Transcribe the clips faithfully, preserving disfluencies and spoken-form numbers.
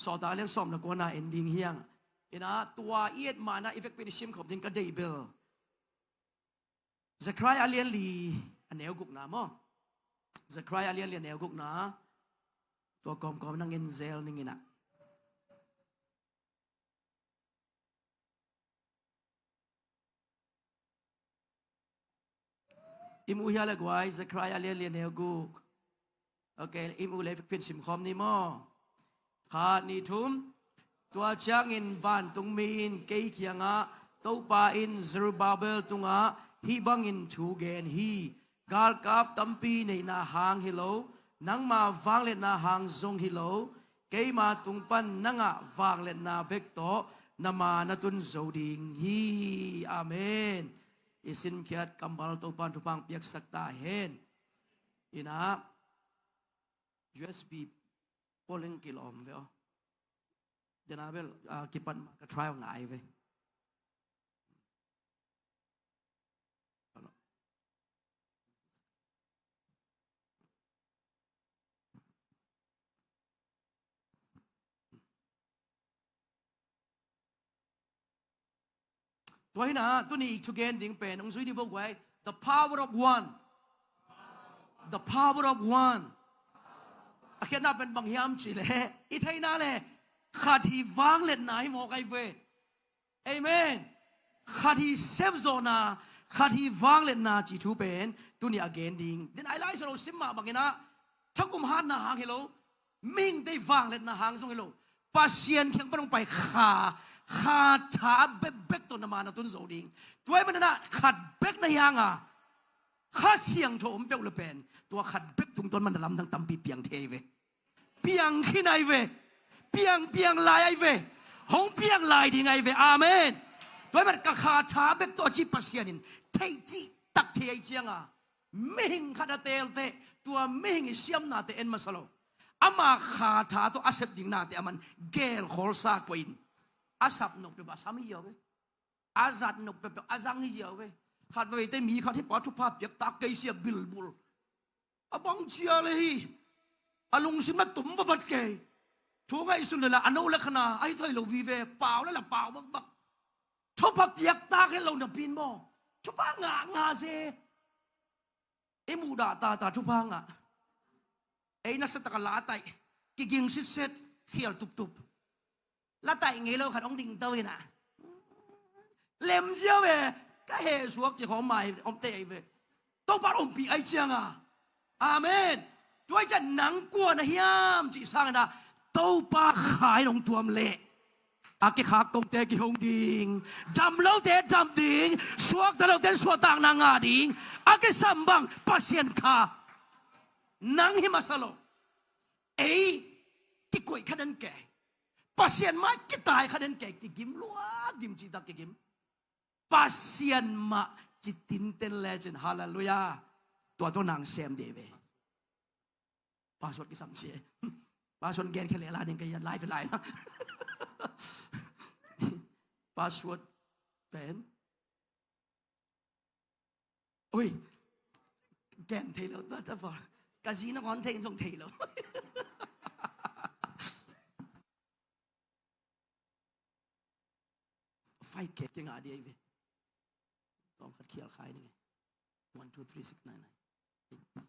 Sawltak a lian sawm le kuana en ding hi hang. Ina tua i et mahna i vekpi in i sim khop ding ka deih bel. Zechariah a lian li a neu gukna maw? Zechariah a lian li a neu gukna. Tua kawmkawm nang en zel ning ina. I mu hia le guai, Zechariah a lian li a neu guk. Ok, i mu le vekpi in sim khawm ni maw? Khat, nih, thum. Tua ciangin vantungmi in kei kiangah, Topa in Zerubbabel tungah hih bangin thu gen hi: Galkap tampi neihna hang hi lo, nangma vangliatna hang zong hi lo, keima tung pan na ngah vangliatna bek tawh na ma na tun zo ding hi. Amen. I sinkhiat kammal Topa'n thupha piaksak ta hen. Ina U S B polling kilawm ve aw. Dena bel, ah, kipan ma ka try ngai ve. Tua hi na, tuni i thugen ding pen hong zui dih vo guai. The power of one. The power of one. A khiatna pen bang hiam cih leh i theihna le khat hi vangliatna hi mawk ai ve. Amen. Khat hi sepzawhna, khat hi vangliatna cih thu pen tuni a gen ding. Den ai lai sa lo sim mah bangin ah, thakum hatna hang hi lo, mihingte vangliatna hang zong hi lo, Pasian kiang pan hong pai Kha, Kha tha bekbek tawh na ma na tun zo ding. Tua ahih manin ah khat bek na hi hang a, Kha Siangtho om peuh le pen tua khat bek tungtawn man na lamdang tampi piang thei ve. Piang khin ai ve. Piang, piang lai ai ve. Hong piang lai ding ai ve. Amen. Tua ahih man ka Kha tha bek tawh a ci Pasian in theih cih tak thei ai ciang a, mihing khat a teel teh tua mihing i siamnate en masa lo. Ama Kha tha tawh a sep ding nate a man gelkhawl sa kua in a sap nop peuh a sam hi ziau ve. A zat nop peuh a zang hi ziau ve. Khat veite mi khat hi pa thupha piak ta kei sia bilbul. A bang cia le hi. A lungsim na tum vavat kei. Thu ngaihsun le la a no le khana a hi thei lo vive. Pau le la pau vakvak. Thupha piak ta khe lo na pin maw? Thupha ngah ngah se. I muhdah tata thupha ngah. Ei nasa taka la taih, kiging sitset, khial tuptup. La taih ngei lo khat hong ding to in ah, lem ziau ve. Ka heh suak ci khawm mai om te ei ve. Topa ompih ai ciang a. Amen. Tua ai ciang nang kua na hiam cih sang in ah, Topa Kha in hong tuam leh a kikhak kote kihong ding, dam lote dam ding, suakta lote suahtakna ngah ding. A kisam bang Pasian Kha. Nang hi masa lo. Ei kikoih kha den kei. Pasian mai kitai kha den kei. Kigim lua, gim cihtak kigim. Pasian mah ci tinten lecin. Halleluiah. Tua tua nang sem de ve. Password kisam sia. Password gen khia le la ding ka ya live lai na. Password pen. Ui. Gen thei lo ta ta pa. Ka zi na kon thei zong thei lo. Five K kingah dih ai ve. Tawm khat khial khai ding. One, two, three, six, nine, nine.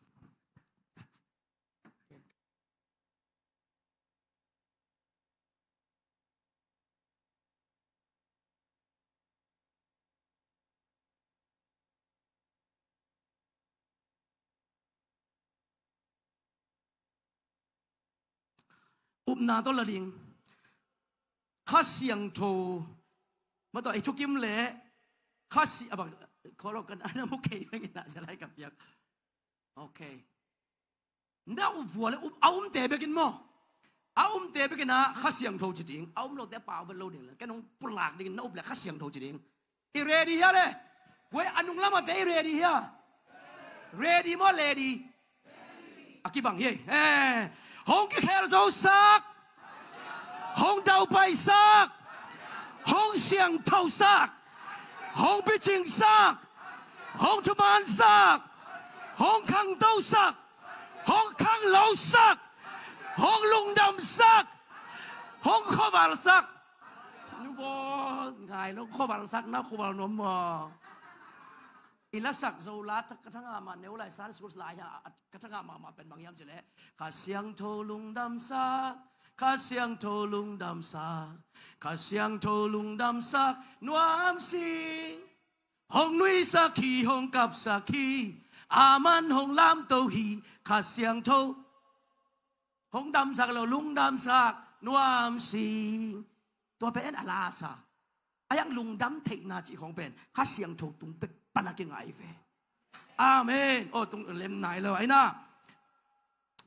Upna tawh la ding. Kha Siangtho. Mah tawh i thukim leh Kha Si, a bang, kholo kan ana mu kei bengin ah sia lai ka piak. Ok. Na up vua le up, a umte bekin maw? A umte bekin ah Kha Siangtho ci ding. A um lote a pau vet lo ding le ken hong pulak dingin na up le Kha Siangtho ci ding. I ready hia le? Guai a nung lamate i ready hia? Ready maw, ready? A kibang hi. Eh, hong kikhel zo sak. Hong daupai sak. Hong siangtho sak. Hong picing sak. Hong thuman sak. Hong khangto sak. Hong khanglo sak. Hong lungdam sak. Hong khuavalsak. Nuvo ngai lo, khuavalsak na khuaval nuam maw? I lasak zo la ka thangah mah neu lai san school lai ha, ka thangah mahmah pen bang hiam cileh, Kha Siangtho lungdamsak, Kha Siangtho lungdamsak, Kha Siangtho lungdamsak nuam sing. Hong nuihsak hi, hong kapsak hi, aman hong lamto hi, Kha Siangtho. Hong damsak lo, lungdamsak nuam sing. Tua pen a lasa. A yang lungdam theihna cih khong pen Kha Siangtho tung pek pana kingai ve. Amen. O, tung lem nai lo aina.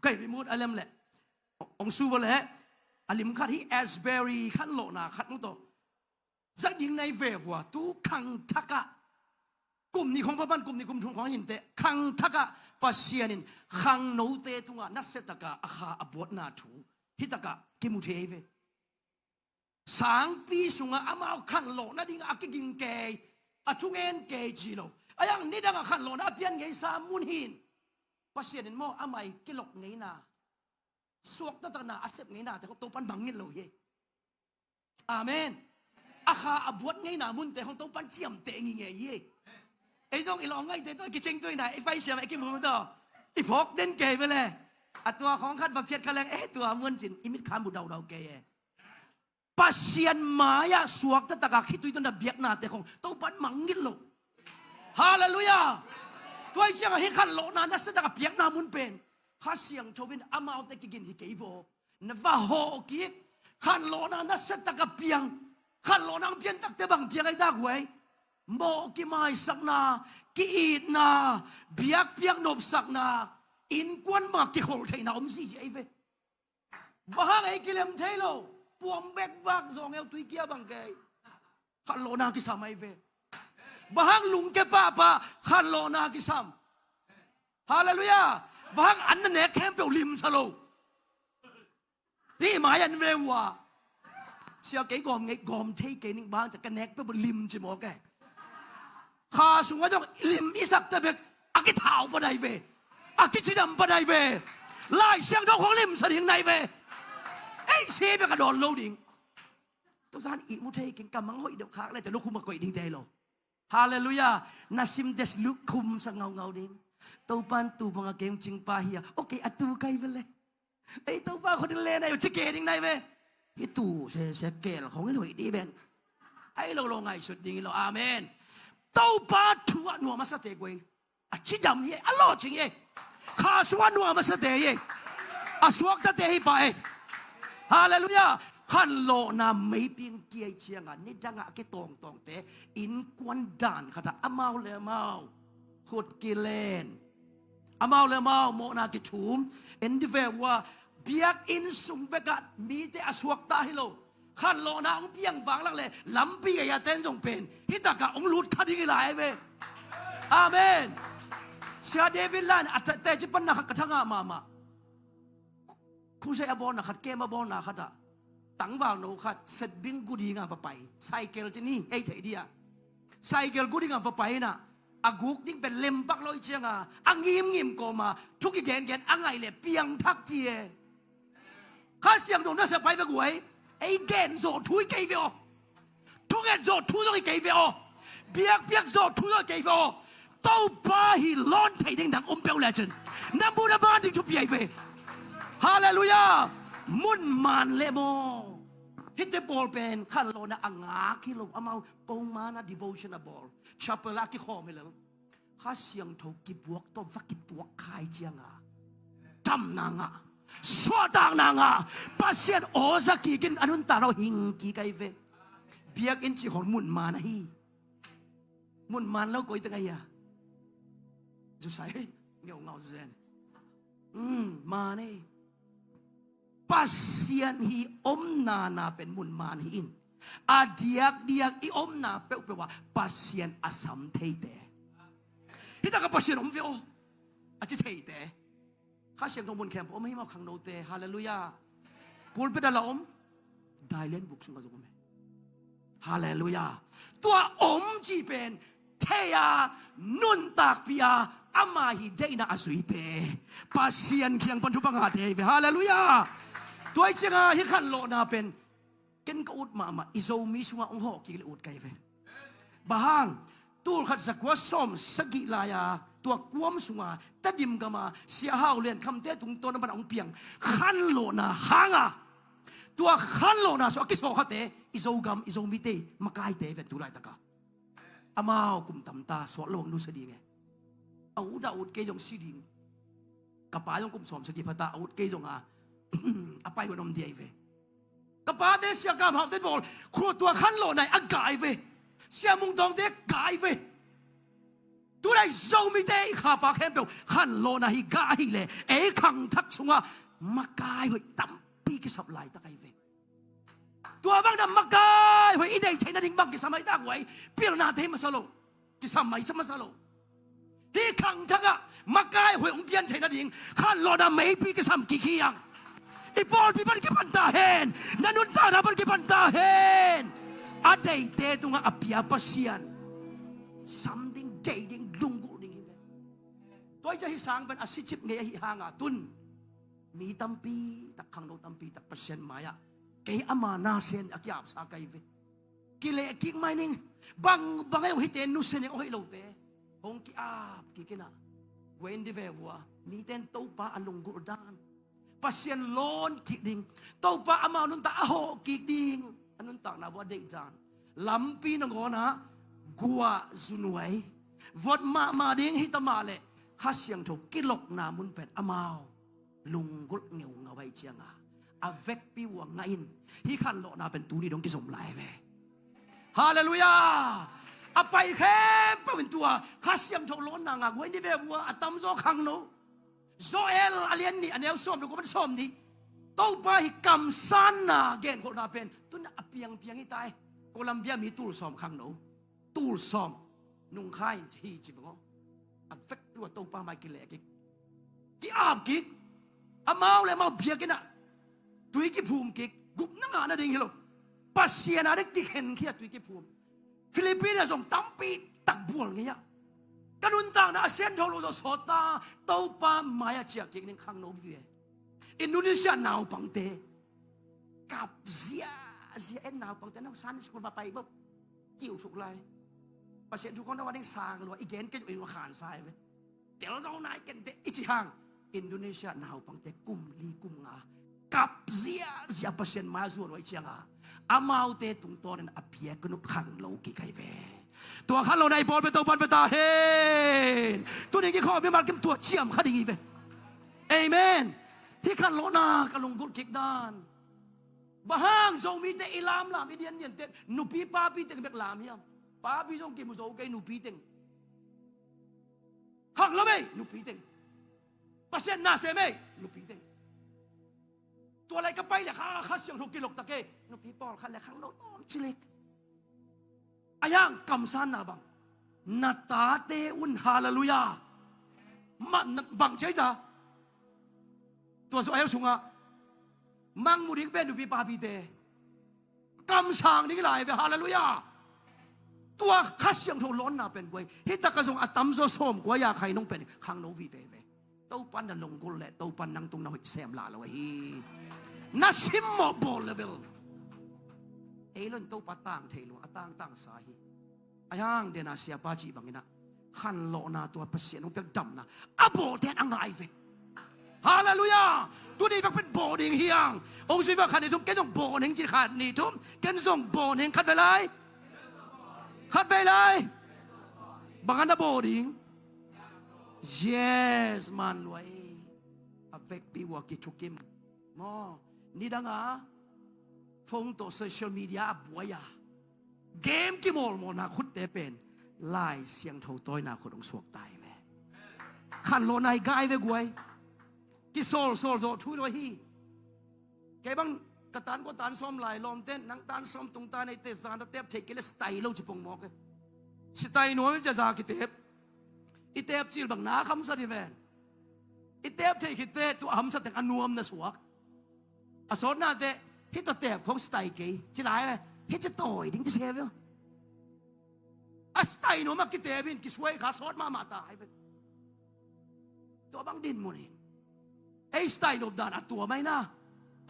Kei bimut a lem leh, ong su vo leh, a lim khat hi, Asbury khan lawhna khat nu tawh za ding nai ve vua, tu khangthakah, kum nih khong papan kum nih kum thum khong hinteh, khangthakah Pasian in khangnote tungah nasiatakah a kha a buatna thu hitakah kimu thei ve. Sangpi sungah amau khanlawh nadingah a kiging kei, a thungen kei ci lo. A yang nidangah khanlawhna a pian ngeisa mun hin Pasian in maw amai kilok ngeina, suaktatakna a sep ngeinate khong Topan mangngilh lo hi. Amen. A kha a buat ngeina munte khong Topan ciamteh ngingei hi. Ei zong i lawng ngaite tawh i kicing tuina, i paisiam i kimu tawh i phawk den kei vele. A tua khong khat va phiat kha leng, eh, tua muan cin i mit khan bu daudau kei e. Pasian mai-ah suaktatakah khitui tawh na biaknate khong Topan mangngilh lo. Halleluiah. Tua hi ciangah hih khanlawhna nasiatakah piakna mun pen Kha Siangtho in amaute kigin hi kei vaw. Na va hawh kik. Khanlawhna nasiatakah piang. Khanlawhna ang piantakte bang piang ai tak huai? Mawh kimaisakna, ki-itna, biakpiak nopsakna, innkuan bangah kikholh theihna om zizi ai ve. Bang hang ei kilem thei lo? Puam bekbak zawng eu tui kia bang kei. Khanlawhna kisam ai ve. Bang hang lungke pahpah? Khanlawhna kisam. Halleluiah. Bang hang an na nek khempeuh limsa lo? Ni mai an ve uh a. Sia kei gawm ngei, gawm thei kei ning bang ca ka nek peuh limci mawk e. Kha sungah dong lim i sakte bek a kithau pa nai ve. A kicidam pa nai ve. Lai Siangtho khong limsa ding nai ve. Ei si bek a dawn lo ding. Tuzan ihmu thei keng ka mang hoih deuh khak le ca lukhum a koih ding te lo. Halleluiah. Na sim des lukhum sa ngaungau ding. Topan tu bangah keng cingpa hi a. Okay, a tu kai vele. Ei Topa khut in len ai uh ci kei ding nai ve. Hi tu sese kel khong in hoih dih ven. Ai lo lo ngaihsut ding hi lo. Amen. Topa thu ah nuam a sate guai. A cidam hi e, a lawhcing hi e. Kha sungah nuam a sate hi e. A suaktate hi pah e. Halleluiah. Khanlawhna meiping kiai ciangah nidangah a kitawngtawngte innkuan dan khatah amau le amau khut kilen. Amau le amau mawhna kithum. En di ve uh a, biakinn sung bekah mite a suakta hi lo. Khanlawhna hong piang vanglak le lampi gei a ten zong pen hitakah hong lut kha ding hi lai ve. Amen. Sia David Lan a teci panna khat ka thangah mahmah. Khusei a bawlna khat, kem a bawlna khatah tangvalno khat setbing gu dinga va pai. Cycle ci ni, ei theih dia. Cycle gu dinga va pai inah a guk ding pen lempak lo i cianga a ngimngim kawma thu kigengen a ngaih le piangthak ci e. Kha Siangtho nasa pai ve guai. Ei gen zawh thu i kei ve aw. Thunget zawh thu zong i kei ve aw. Biakpiak zawh thu zong i kei ve aw. Topa hi lawn thei ding dang um peuh lecin na mu na man ding thupi ai ve. Halleluiah. Mun man le maw? Hite pawl pen khanlawhna a ngak hi lo, amau pongmana devotion a bawl, chapel a kikhawm hi lo. Kha Siangtho kibuak tawh va kituak khai cianga damna ngah, suahtakna ngah, Pasian aw za kikin a nuntak lo hing kik ai ve. Biakinn cih khong mun man ahi. Mun man lo koi teng ahi a? Zusai ngeu ngau zen. Man ei. Pasian hi omna na pen mun man hi in. A diakdiak i omna peuhpeuh ah Pasian a sam theite. Hitakah Pasian om ve aw a ci theite. Kha Siangtho mun khempeuh om hi mau khangnote. Halleluiah. Pulpit a la om. Dailen buk sungah zong om e. Halleluiah. Tua om cih pen thei a, nuntakpih a, ama hi deihna a zuite Pasian kiang pan thupha ngahte hi ve. Halleluiah. Tua hi cianga hi khanlawhna pen Ken ka ut mahmah, i Zomi sungah hong hawh kik le ut ka hi ve. Bang hang, tul khat za kua sawm sagih lai-a tua Guam sunga Tedim gama Sia Hau Lian Khamte tungtawn a pan a hong piang khanlawhna hanga, tua khanlawhna sung a kisawlkhate i Zogam, i Zomite, makaite ven tu laitaka. Amau kum tamta sawt lo ang nusia ding e. A ut a ut kei zong si ding. Ka pa zong kum sawm sagih phata a ut kei zong a, a pai huan om dia hi ve. Ka pate Sia Kam Hau te bawl khua tua khanlawhna hi a gai ve. Sia Mung Dawng te gai ve. Tulai Zomite i khapa khempeuh khanlawhna hi gah ahih leh ei khangthak sungah makai hoih tampi kisap laitak ahi ve. Tua bang na makai hoih i neih theih nading bang kisam ahi tak uai, pilnate hi masa lo. Kisam mai sa masa lo. Hih khangthakah makai hoih hong pian theih nading khanlawhna meipi kisam kik hi ang. I pawlpi pan kipan ta hen. Na nuntakna pan kipan ta hen. A deihte tungah a pia Pasian sam ding, deih ding, lunggulh ding hi ve. Tua hi ciah hih sang pen a sicip ngei ahih hanga tun mi tampi tak, khangno tampi tak Pasian mai-ah kei ama nasen a kiapsa ka hi ve. Kileh kik mai ning. Bang bang ei uh hihte nusia ning, aw hoih lote hong ki-ap kik inah, guai in di ve vua. Mite in Topa a lunggulh dan, Pasian lawn kik ding, Topa amau nuntak a hawh kik ding, a nuntakna vua a deih dan lampi nangawnah guah zunuai vot mahmah ding hi ta mah leh Kha Siangtho kilokna mun pen amau lunggulh ngeungau ahih cianga a vekpi uh a ngah in. Hih khanlawhna pen tuni dong kizom lai ve. Halleluiah. A pai khempeuh in tua Kha Siangtho lawnna ngah guai in di ve vua. A tamzaw khangno. Joel a lian nih a neu sawm le kua pan sawm nih. Topa hih kamsanna genkholhna pen tuna a piangpiang hi ta e. Colombia mi tul sawm khangno. Tul sawm nungkha in hi ci bang aw. A vekpi uh a Topa mai kileh kik, ki-ap kik. Amau le amau biakinn ah tui kiphum kik. Gupna ngah nading hi lo. Pasian a ding kikhen khia tui kiphum. Philippines ah zong tampi tak bual ngei ah. Ka nuntakna a siangtho lo zaw sawt ta, Topa mai-ah ciah kik ning, khangno vive. Indonesia naupangte kap ziazia, en naupangte nau Sunday school va pai bop kiu suk lai. Pasian thu kong na va ding sang lua i gen kei uh in va khansa hi ve. Tel zo nai kente i ci hang. Indonesia naupangte kum li kum nga kap ziazia Pasian mai-ah zuan uh ahih cianga amaute tungtawnin a biakinn uh khangno kik ahi ve. Tua khanlawhna i bawl pen Topan pia ta hen. Tuni kikhawm mimal kim tua ciam kha ding hi ve. Amen. Hih khanlawhna ka lunggulh kik dan. Bang hang Zomite i lamlam i diandian teh nupi papi teng bek lam hiam? Papi zong kimu zo kei, nupi teng. Khanglo mei, nupi teng. Pasian na se mei, nupi teng. Tua lai ka pai le kha, Kha Siangtho kilok ta kei, nupi pawlkhat le khangno tawm ci lek. A yang kamsanna bang na tate un, halleluiah. Ma, na, bang cia ta. Tua Joel sungah mang mu ding pen nupi papite kamsang ding lai ve, halleluiah. Tua Kha Siangtho lawnna pen guai. Hih takah zong a tamzaw sawm kua ya khai nong pen khangno vive ve. Topan na lunggulh leh Topan nang tung na hoih sem lah lo ahi. Na simmawh bawl le bel ei lon Topa tang thei lua, a tangtangsa hi. A yang dena siapa cih banginah khanlawhna tua Pasian hong piak damna a bawlten a ngai ve. Halleluiah. Tuni vak pen bawh ding hiang. Hong zui vak khat ni thum, ken zong bawh ning ci khat ni thum, ken zong bawh ning khat ve lai. Khat ve lai. Bang a na bawh ding? Yes, man luai. A vekpi uh a kithukim maw? Nidanga phone tawh social media a buai a game kimawlmawlna khutte pen Lai Siangtho tawina khut hong suakta hi ve. Khanlawhna hi gai ve guai. Kisawlsawl zawh thu lo hi. Kei bang ka tan kua tan sawm lai lawmten nang tan sawm tung tan eite zan a tep thei kei le sitai lo ci pong mawk e. Sitai nuam in cia za kitep. I tep cil bang na khamsat hi ven. I tep thei khitte tua hamsa teng a nuam na suak. A sawtnate hih tawh tep khong sitai kei ci lai ve. Hih ci tawi ding ci se ve. A sitai nuam a kitep in kisuai kha sawt mahmah ta hai ve. Tua bang dinmun in ei sitai nop dan a tua mai na.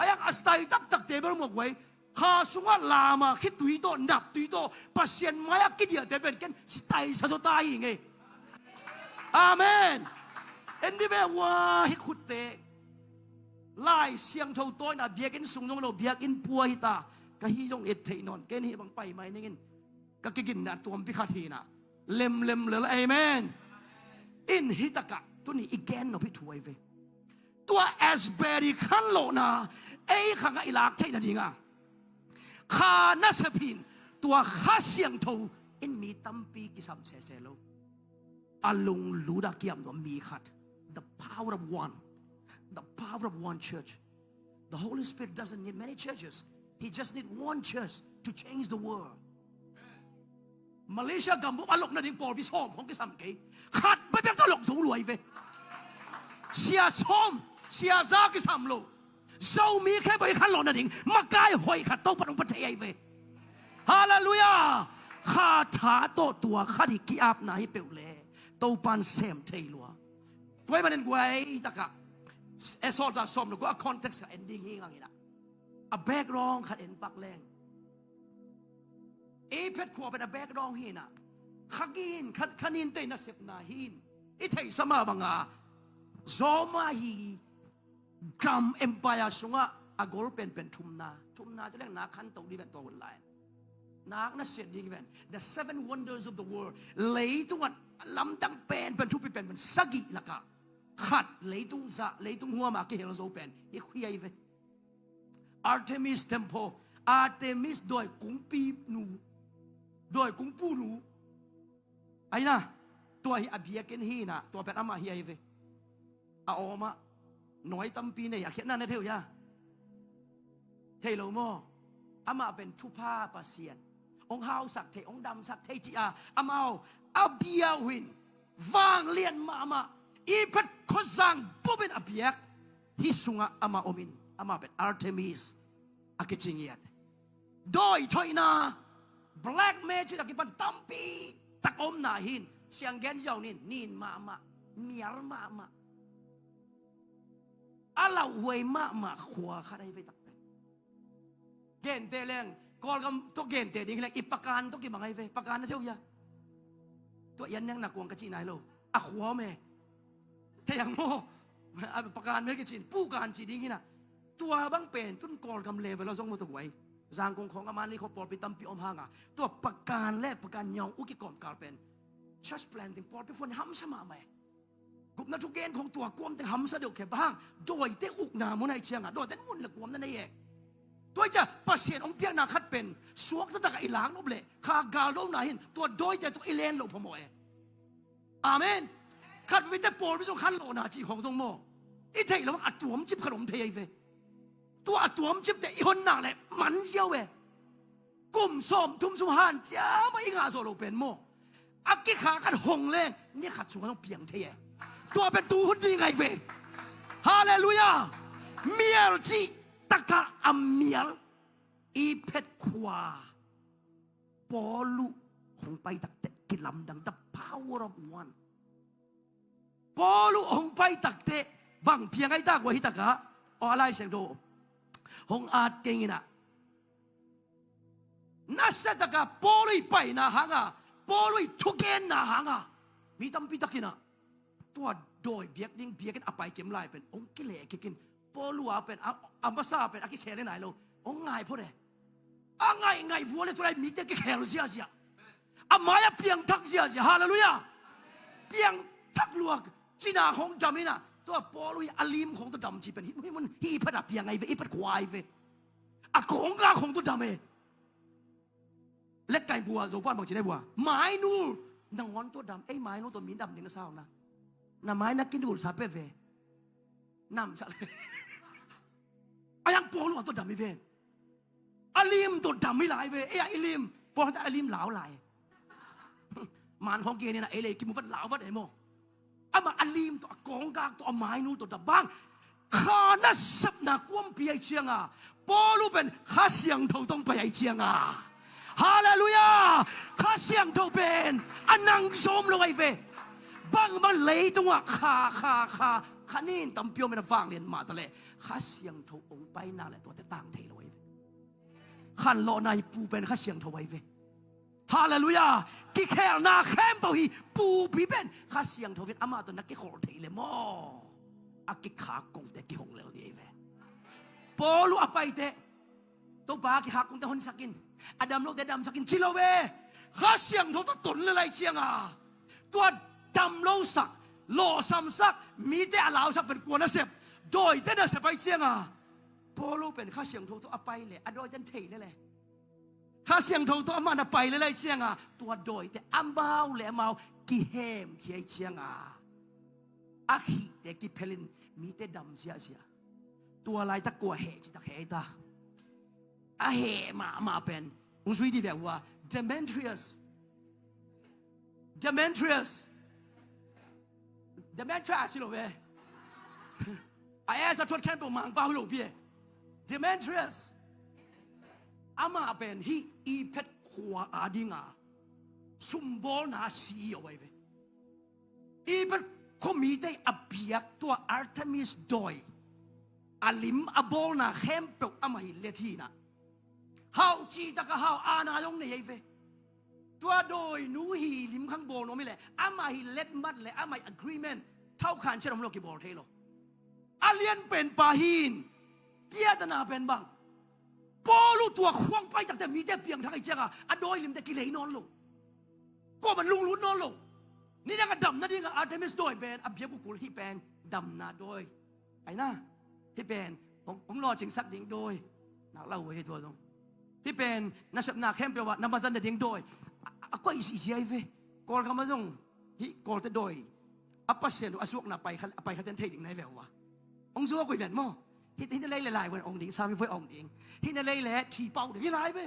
A yang a sitai taktakte bel muak guai. Kha sungah lama khitui tawh, naptui tawh, Pasian mai-ah kidiahte pen ken taisa zaw ta hi ngei. Amen. En dih ve ua, hih khutte. Lai Siangtho tawina biakinn sung zong lo, biakinn pua hi ta. Ka hi zong et theih nawn, ken hih bang pai mai ning in. Ka kiginna tuampi khat hi na. Lemlem lel, amen. In hih takah tuni i gen nop hih thu ahi ve. Tua Asbury khanlawhna ei khangah i lak theih nadinga, kha nasep hi in, tua Kha Siangtho in mi tampi kisam sese lo. A lunglut a kiam tua mi khat. The power of one. The power of one church. The Holy Spirit doesn't need many churches. He just need one church to change the world. Malaysia gam bup a lok nading pawlpi sawm khong kisam kei. Khat bekbek tawh lok zo lua hi ve. Sia sawm, sia za kisam lo. Zomi khempeuh i khanlawh nading makai hoih khat Topan hong pia thei ahi ve. Halleluiah. Kha tha tawh tua khat i ki-apna hi peuh le Topan sem thei lua. Tua ahih manin guai takah, e, Sawltak sawm le guk a context kha en ding hi ngang in ah, a background khat en pak leng, Ephet khua pen a background hi in ah, kha gin, kha, kha nintei nasepna hi in, i theihsa mah banga Roma hi gam empire sungah a gol penpen thumna, thumna ci leng nak khanto ding pen tua hun lai nak na siat ding pen the seven wonders of the world, leitungah lamdang penpen, thupi penpen sagih lakah khat, leitung zah, leitung huama kihel zo pen hi khuai ve. Artemis Temple, Artemis dawi kungpi nu, dawi kungpu nu. Aina, tua hi a biakinn hi na, tua pen amah hi ahi ve. A awmah nawi tampi nei, a khiatna na thei uh hia? Thei lo maw? Amah pen thupha Pasian, hong hausak thei, hong damsak thei ci-a amau a bia uh hi in, vanglian mahmah, Ephet khuazang bupin a biak. Hih sungah amah om in, amah pen Artemis a kici ngiat. Dawi thoihna, black magic a kipan tampi tak omna hi in, siang gen ziau nin, nin mahmah, mial mahmah, a lauhuai mahmah khua khat ahi ve tak pen. Gente leng, Kawlgam tawh gente ding leng i Pakan tawh kibang ahi ve. Pakan na thei uh hia? Tua ian neng na kuang ka cihna hi lo, a khua om e. Thei ang maw? A Pakan mel kici in, Pukan ci ding hi na. Tua bang pen tun Kawlgam level a zong maw tua guai. Zangkong khawng a Mandalay khawng pawlpi tampi om hanga, tua Pakan le Pakan nyau uh kikawmkal pen church planting, pawlpi phuan hamsa mahmah e. Gupna thugen khawng tua kuam teng hamsa deuh khe, bang hang? Dawite ukna mun ahi cianga, dawite mun le kuam na nei e. Tua hi cia Pasian hong piakna khat pen suakta takah i lak nop leh kha galdona hi in, tua dawite tawh i len loh phamawh e. Amen. Khat veite pawlpi zong khanlawhna cih khawng zong maw, i theih loh bang a tuamcip khat om thei ahi ve. Tua a tuamcipte i hon nak leh man ziau e. Kum sawmthum sung hanciam a i ngah zawh loh pen maw, a kikha khat hong leng ni khat sungah zong piang thei e. Tua pen tuhun ding ahi ve. Halleluiah. Mial cih takah a mial Ephet khua Paul uh hong pai takteh kilamdang, the power of one. Paul uh hong pai takteh bang piang ahi ta kua hi takah, aw, a Lai Siangtho hong at keng in ah, nasia takah Paul uh i paina hanga, Paul uh i thugenna hanga mi tampi takin ah tua dawi biak ding biakinn a pai kem lai pen hong kileh kik in. Paul uh a pen a, a masa pen a kikhel hi nai lo, hong ngai phot e. A ngaih ngaih vua le tua lai mite kikhel ziazia, a mai a piangthak ziazia. Halleluiah. Piangthak lua, cina hong dam in ah, tua Paul uh hi a lim khawng tua dam ci pen hih, hih mun, hih Ephet a piang ahi ve, Ephet khua ahi ve. A kawngkak khawng tua dam e. Let kai bua, Zopan bang ci nai bua, mainul. Nangawn tua dam, ei mainul tua mi dam ding na sa ong na, na mai na kinul sa pe ve. Namsak. A yang Paul uh a tua dam hi ven. A lim tawh dam hi lai ve. Ei a i lim, Paul a lim lau lai. Man khawng gen in ah ei le kimu vat lau vat e maw. Amah a lim tawh, a kawngkak tawh, a mainul tawh dam bang. Kha nasepna kuampi ahi cianga Paul uh pen Kha Siangtho tawh hong pai ahi cianga. Halleluiah. Kha Siangtho pen a nang zawm lo ahi ve. Bangmah leitungah kha, kha, kha, kha nin tampi om in a vanglian mah ta leh Kha Siangtho hong pai nak leh tuate tang thei lo ahi ve. Khanlawhna hi pu pen Kha Siangtho ahi ve. Halleluiah. Kikhelna khempeuh hi pupi pen Kha Siangtho in amah tawh na kikhol thei le maw? A kikhak kongte kihong lel ding ahi ve. Paulu a paite Topa kikhak kongte honsakin, a dam lote damsakin ci lo ve. Kha Siangtho tawh ton le lai cianga tua dam losak, lawhsamsak, mite a lausak pen kua nasep? Dawite nasep ahi cianga Paulu pen Kha Siangtho tawh a pai le a dawite thei le le. Kha Siangtho tawh amah na pai le lai cianga tua dawite amau le amau kihemkhia ahi cianga a khihte kiphelin mite dam ziahziah. Tua laitak kua heh citak heh ta? A heh mahmah pen hong zui dih ve uh a, Demetrius. Demetrius. Demetrius hi lo ve. A S a thuat khempeuh mangpa hi lo pi e. Demetrius. Amah pen hih Efesa khua a dinga sumbawlna C E O ahi ve. Efesa khuamite a biak tua Artemis dawi a lim a bawlna khempeuh amah hi let hi na. Hau citak a hau aana zong nei ahi ve. Tua dawinu hi lim khang bawl nuam hi leh amah hi let mat leh amah hi agreement thaukhan ciat om lo kibawl thei lo. A lian pen pa hi in piatana pen bang? Paulu tua khuang pai takte mite piangthak ahi cianga a dawi limte kilei nawn lo. Kuaman lunglut nawn lo. Nidang a dam nadinga Artemis dawi pen a biak uh kul hih pen damna dawi. Aina hih pen hong, hong lawhcingsak ding dawi. Nak lau uh hi tua zong. Hih pen nasepna khempeuh ah na mazan nading dawi. A, a, a koih sihsia hi ve. Kawlgam ah zong hih Kawlte dawi a pasian uh a zuakna pai kha, a pai kha ten thei ding na hi ve uh a. Hong zuak uh hi ven maw? Hih, hih na lei le lai uh ong ding, sami voi ong ding. Hih na lei le thi pau ding hi lai ve.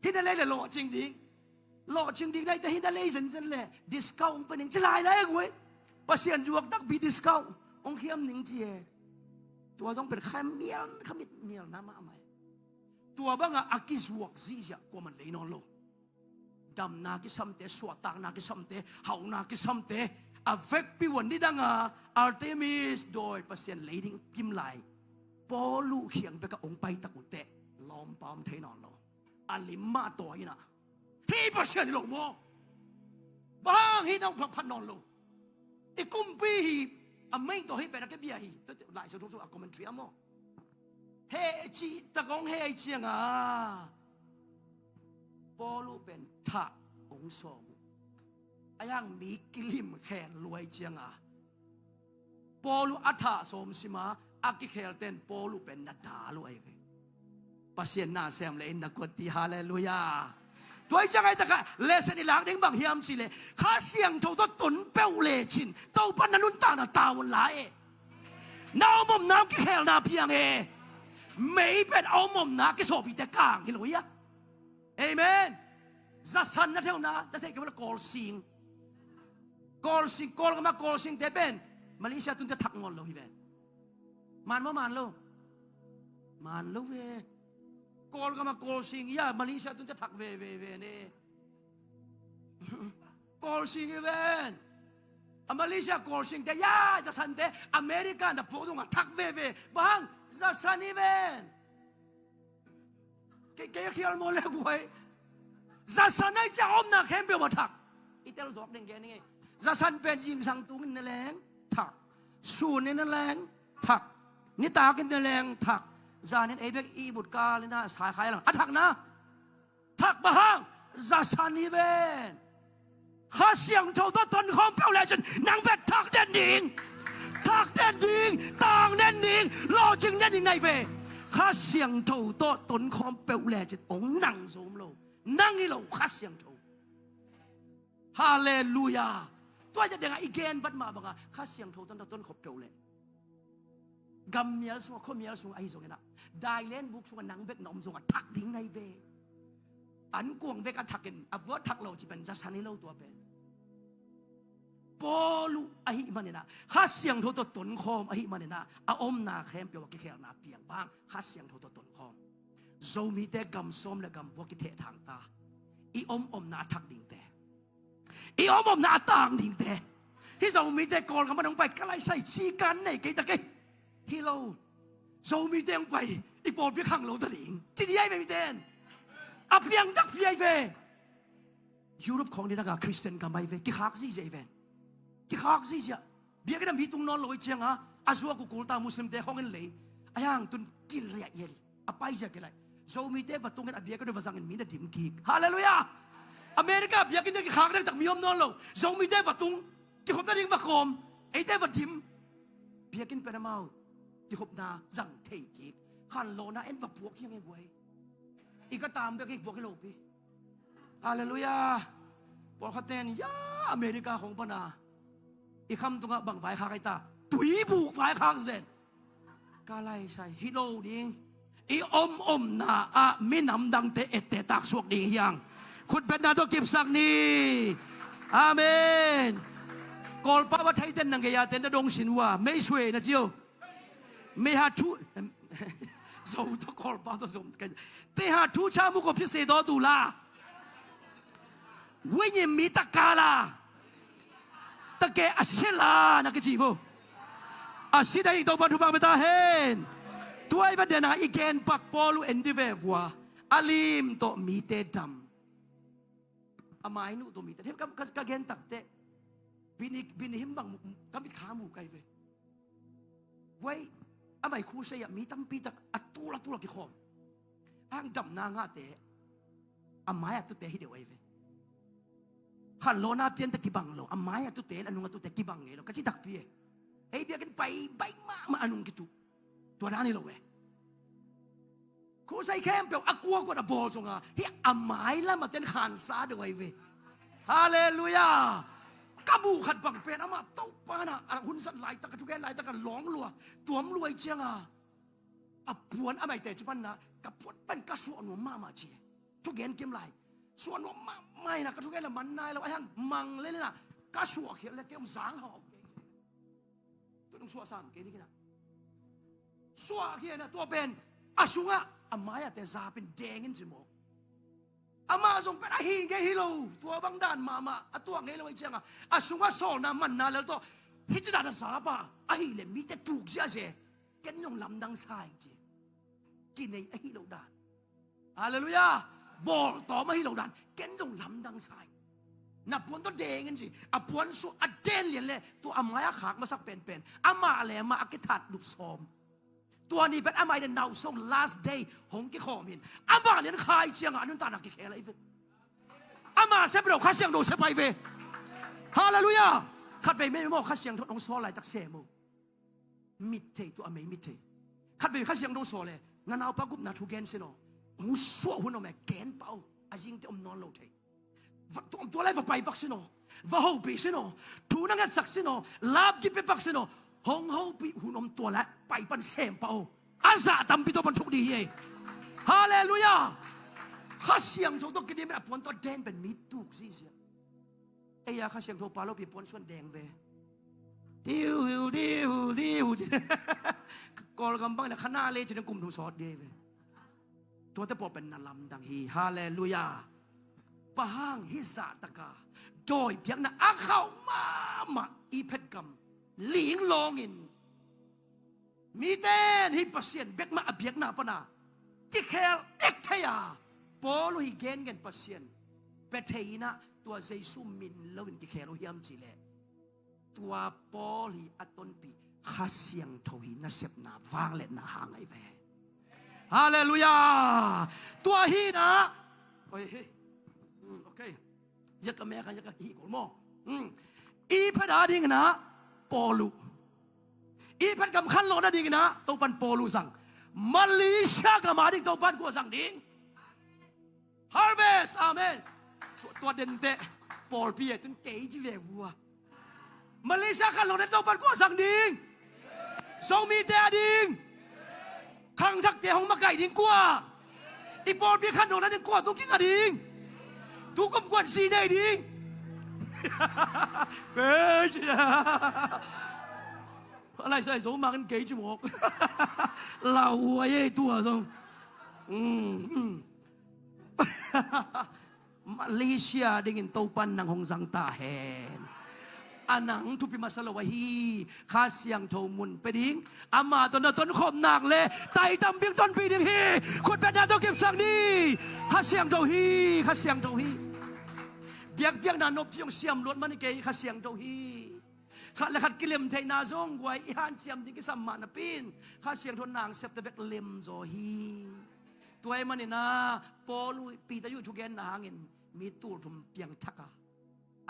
Hih na lei le lawhcing ding. Lawhcing ding naite hih na lei zenzen le discount hong pe ning ci lai lai a guai. Pasian zuak takpi discount hong khiam ning ci e. Tua zong pen kha mial, kha mit mialna mahmah e. Tua banga a kizuak zihziah kuaman lei nawn lo. Damna kisamte, suahtakna kisamte, hauhna kisamte a vekpi uh a nidanga Artemis dawi pasian lei ding kim lai. Paulu khiang beka hong paitak uh teh lawmpa om thei nawn lo. A lim mah tawi ina hih pasian hi lo maw? Bang hih na hong phatphat nawn lo? I kumpi hi a mei tawh hih pen a kibia hi. Lai Siangtho sung a commentary a maw? He cih tak hong he ahi cianga Paulu pen thah hong sawm uh. A yang mi kilim khen luai cianga Paulu a thah sawm sima a kikhelten Paulu pen na dal uh ahi ve. Pasian na sem le in na kuat ti, halleluiah. Tua i ciang ahi taka lesson i lak ding bang hiam cih leh Kha Siangtho tawh ton peuh lecin Topa na nuntakna tavuan lai e. Na om omna kikhelna piang e. Mei pen a om omna kisawpite kang hi lo hi a. Amen. Zasan na theuna na theih kei ua le Kawlsing. Kawlsing, Kawlgama Kawlsingte pen Malaysia tunte thak ngawl lo hi ven. Man maw man lo? Man lo ve. Kawlgama Kawlsing ia Malaysia tunte thak veve ve ne. Kawlsing hi ven. A Malaysia Kawlsingte ia Zasante America na puak zongah thak veve. Bang Zasan hi ven. Kei, kei a khial maw le guai? Zasan ahi ciah a omna khempeuh a thak. I tel zawk ding gen ing ei. Zasan pen zingsang tungin na leng thak. Sunin na leng thak. Nitakin na leng thak. Zanin ei bek i but kalin a saikhai lang a thak na. Thak bang hang? Zasan hi ven. Kha Siangtho tawh tonkhawm peuh lecin nang vet thak den ding. Thak den ding, tang den ding, lawhcing den ding na hi ve. Kha Siangtho tawh tonkhawm peuh lecin ong nang zom lo. Nang hi lo, Kha Siangtho. Halleluiah. Tua hi a dengah i gen vat mah bangah Kha Siangtho tawh na tonkhawm peuh leh gam mial sungah, khua mial sungah ahi zongin ah, dailen buk sungah nang bek na om zongah thak ding na hi ve. Ankuang bek a thakin a vua thak lo ci pen Zasan hi lo tua pen. Paulu ahih manin ah, Kha Siangtho tawh tonkhawm ahih manin ah, a omna khempeuh a kikhelna piang bang Kha Siangtho tawh tonkhawm. Zomite gam sawm le gam vua kithehthang ta. I om omna a thak dingte, i om omna a tang dingte. Hih Zomite Kawlgam a nong pai ka lai sai ci kan nei kei ta kei. Hi lo. Zomite hong pai, i pawlpi khang lo ta ding ci di ai ve miten. A piang takpi ai ve. Europe khawng ni danga Christian gam ai ve, kikhak zihziah ai ve. Kikhak zihziah. Biakinn a mi tung nawn lo i cianga a zuak uh kulta Muslimte khawng in lei. A hang tun kilaiah iel. A paizia kilai. Zomite va tungin a biakinn uh va zangin mi na dim kik. Halleluiah. America biakinnte kikhak dektak, mi om nawn lo. Zomite va tung. Kikhop nading va kawm. Eite va dim. Biakinn pen amau kikhopna zang thei kik. Khanlawhna en va puak hiang e guai. I ka tam bek hi puak hi lopi. Halleluiah. Pawlkhatten ya America khawng pana i kham tungah bang vaikhak ai ta? Tuibuk vaikhak zen. Ka laisai hi lo ding. I om omna ah minam dangte ette taksuak ding hiang. Khutbetna tawh kipsak ni. Amen. Kawlpa va theiten nang gei-a ten na dong sin uh a mei sue na cio. Mei ha thu. Zo tawh Kawlpa tawh zom. Te ha thu cha mu ko phise daw tu la. Win mi takala. Take a sila na kici vo. A si dai Topa thupha beta hen. Tuai va dena i gen pak Paul uh en di ve vua. A lim tawh mite dam. A mai nuh tawh mite dam. Ka, ka, ka gen takte. Bini, bini him bang mu, ka mit kha mu kai ve. Guai, a mai khu sei ah mi tampi tak a tul a tul a kikhawm. A hang damna ngahte. A mai a tute hi deuh ai ve. Khanlawhna piante kibang lo. A mai a tute, a nung a tute kibang ngei lo. Ka ci takpi e. Ei biakinn pai baih mahmah a nung kitu. Tua dan hi lo e. Khosai khempeuh a kuakuat a bawl zonga hi a mai lam a ten khansa deuh ai ve. Halleluiah. Ka muh khat bang pen amah Topa na a hun zat laitak, a thugen laitak a lawng lua, tuam lua i cianga a puan a maite ci panna ka puan pen ka suah nuam mahmah ci. Thugen kim lai. Suah nuam mahmah ina ka thugen la man nai lo a hiang mang le lena ka suah khial le ke um zang hau. Tua nung suah sam kei ni kina. Suah khial na tua pen a sungah a mai a te zapin dengin ci maw. Amah zong pen a hi ngei hi lo. Tua bang dan mahmah a tuah ngei lo i cianga a sungah sawlna manna lel tawh hi ci dan a zapa a hi le mite tuk ziahziah. Ken zong lamdang sa ing ci. Kinei a hi lo dan. Halleluiah. Bawltawm a hi lo dan. Ken zong lamdang sa ing. Na puan tawh deng in ci. A puan suah a den lian le tua a mai a khak masak penpen amah le amah a kithat lup sawm. Tua ni pen amah in a nauso last day hong kikhawm in amah lian khai cianga a nuntakna kikhel ahi ve. Amah sep lo Kha Siangtho sep ahi ve. Halleluiah. Khatvei mei maw Kha Siangtho hong sawl laitak sem uh. Mit thei tua a mei mit thei. Khatvei Kha Siangtho sawl le na naupa gupna thu gen sin aw. Hong suah hun om e gen pah uh. A zingte om nawn lo thei. Va tuam tua lai va pai pak sin aw. Va hopih sin aw. Thu na ngetsak sin aw. Lapkip pe pak sin aw. Hong hopih hun om tua lai pai pan sem pah aw. A zah tampi tawh pan thuk dih hi ei. Halleluiah. Kha Siangtho tawh kidim in a puan tawh den pen mi tuk zihziah. Ei a Kha Siangtho pa lopi puan suan deng ve. Tiu hiu tiu tiu. Kawlgam bang na khana le cin kum thum sawt dih ei ve. Tuate pawl pen na lamdang hi. Halleluiah. Bang hang hi zahtaka dawi biakna a khauh mahmah i phet gam ling lawngin miten hi Pasian bekmah a biakna pana kikhel ek thei a Paul uh hi gengen Pasian bia thei inah tua Jesu min loin kikhel uh hiam cihleh tua Paul hi a tonpih Kha Siangtho hi nasepna vangliatna hang ahi ve. Halleluiah. Tua hi inah oi hi. Hmm, okay. Ziaka meka ziaka hih kol maw? Hmm. I phet a ding inah Paul uh. I phet gam khanlawh nading inah Topan Paul uh zang. Malaysia gam a ding Topan kua zang ding? Harvest. Amen. Tua, tua dente pawlpi e tun kei ci ve vua. Malaysia khanlawh nading Topan kua zang ding? Zomite a ding. Khangthakte hong makaih ding kua? I pawlpi khanlawh nading kua tu kinga ding? Tu kum kuan si nei ding? Kei ci a laisai zo mangin kei ci mawk. Lauhuai ei tua zong. Malaysia dingin Topan nang hong zang ta hen. A nang thupi masa lo ahi. Kha Siangtho mun pia ding, ama tawh na tonkhop nak le tai tampi tonpih ding hi. Khutbetna tawh kipsak ni. Kha Siangtho hi. Kha Siangtho hi. Biakpiakna nopci hong siam luat man hi kei. Kha Siangtho hi. Khat le khat kilem theihna zong guai i hanciam ding kisam mah napi in Kha Siangtho nang septe bek lemzaw hi. Tua ahih manin ah Paul uh, Peter uh thugenna hangin mi tul thum piangthak a,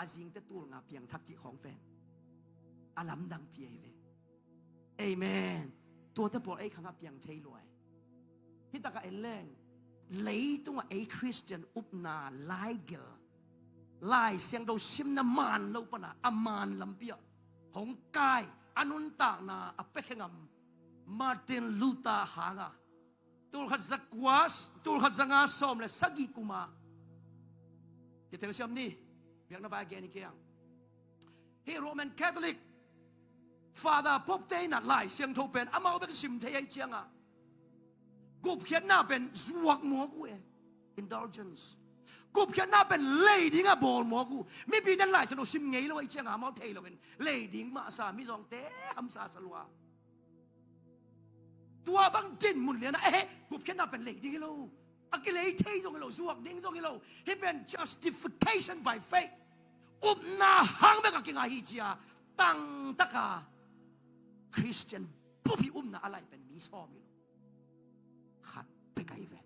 a zingte tul nga piangthak cih khawng pen a lamdang pi ahi ve. Amen. Tuate pawl ei khangah piang thei luai. Hitakah en leng, leitungah ei Khristian upna laigel, Lai Siangtho simna maan lo pana a maan lampi ah hong kai, a nuntakna a piakhia ngam Martin Luther hanga, tulkhat zakua, tulkhat zanga sawm le sagih kuma, kitelsiam ni, biakna vai a gen hi kei ang. Hih Roman Catholic Father Pope te in ah Lai Siangtho pen amau bek sim thei ahih ciangah gupkhiatna pen zuak mawk uh e. Indulgence. Gupkhiatna pen lei dingah bawl mawk uh. Mipite in Lai Siangtho sim ngei lo ahih ciangah amau thei loin lei ding mahsa, mizawngte hamsa sa lua. Tua bang dinmun lianah, eh, gupkhiatna pen lei ding hi lo, a kilei thei zong hi lo, zuak ding zong hi lo. Hih pen justification by faith, upna hang bek a kinga hi ci-a tangtaka Khristian bup hi. Upna a laih pen mi sawm hi lo, khat bek ahi ve.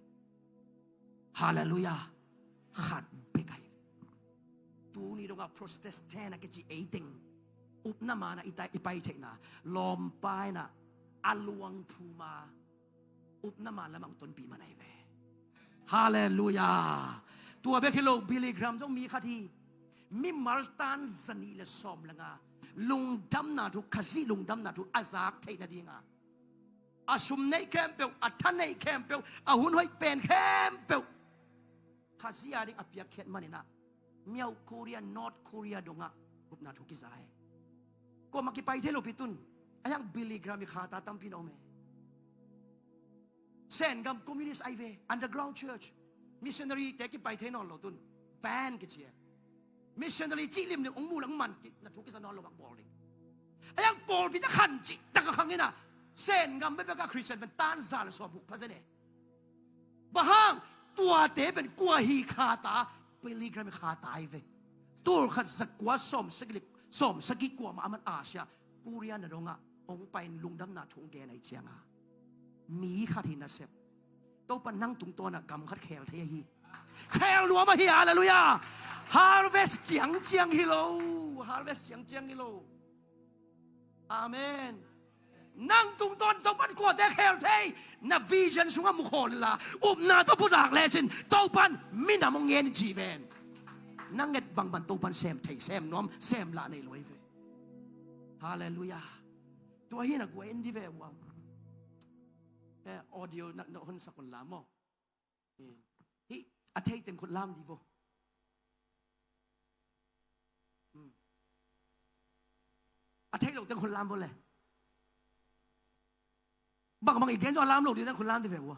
Halleluiah. Khat bek ahi ve. Tuni dongah Protestant a kici eiteng upna mana i tai, i pai theihna, lawmpa in ah a luang phuma upna man lamang tonpih man ahi ve. Halleluiah. Tua bek hi lo, Billy Graham zong mi khat hi. Mimal tan zanih le sawm le nga lungdamna thu, Khazih lungdamna thu a zak theih nadinga a sum neih khempeuh, a tha neih khempeuh, a hun hoih pen khempeuh Khazih a ding a piakkhiat manin ah Miauh Korea, North Korea dongah gupna thu kiza e. Kuamah kipai thei lopi tun, a hiang Billy Graham i khata tampi na om e. Sengam communist ahi ve, underground church. Missionary te kipai thei nawn lo tun, ban kici e. Missionary cih limlim hong mu leng man ki, na thu kiza nawn lo bang bawl ding. A hiang pawlpi ta khan cih tak a khang in ah, Sengam bekbek a Khristian pen tan za le sawm huk pha zen e. Bang hang, tuate pen kua hi khata, Billy Graham khata ahi ve. Tulkhat zakua sawm sagih le, sawm sagih kuamah a man Asia, Korea na dongah hong pai-in lungdamna thu hong gen ahih cianga mi khat hi nasep. Topa nang tungtawnah gam khat khel thei ahi. Khel nuam ahi, halleluiah. Harvest ciangciang hi lo. Harvest ciangciang hi lo. Amen. Nang tungtawn Topan kuate khel thei? Na vision sungah mu khawl inla, upna tawh pulak lecin Topan minam hong ngen in ci ven. Na nget bangban Topan sem thei, sem nuam, sem lah nei lo ahi ve. Halleluiah. Tua hi na guai en di ve ua. Eh, audio na, na honsak un la maw. Hih a thei teng khut lam di vo. Hmm. A thei lo teng khut lam vo le. Bangbang i gen zong a lam lo di teng khut lam di ve ua.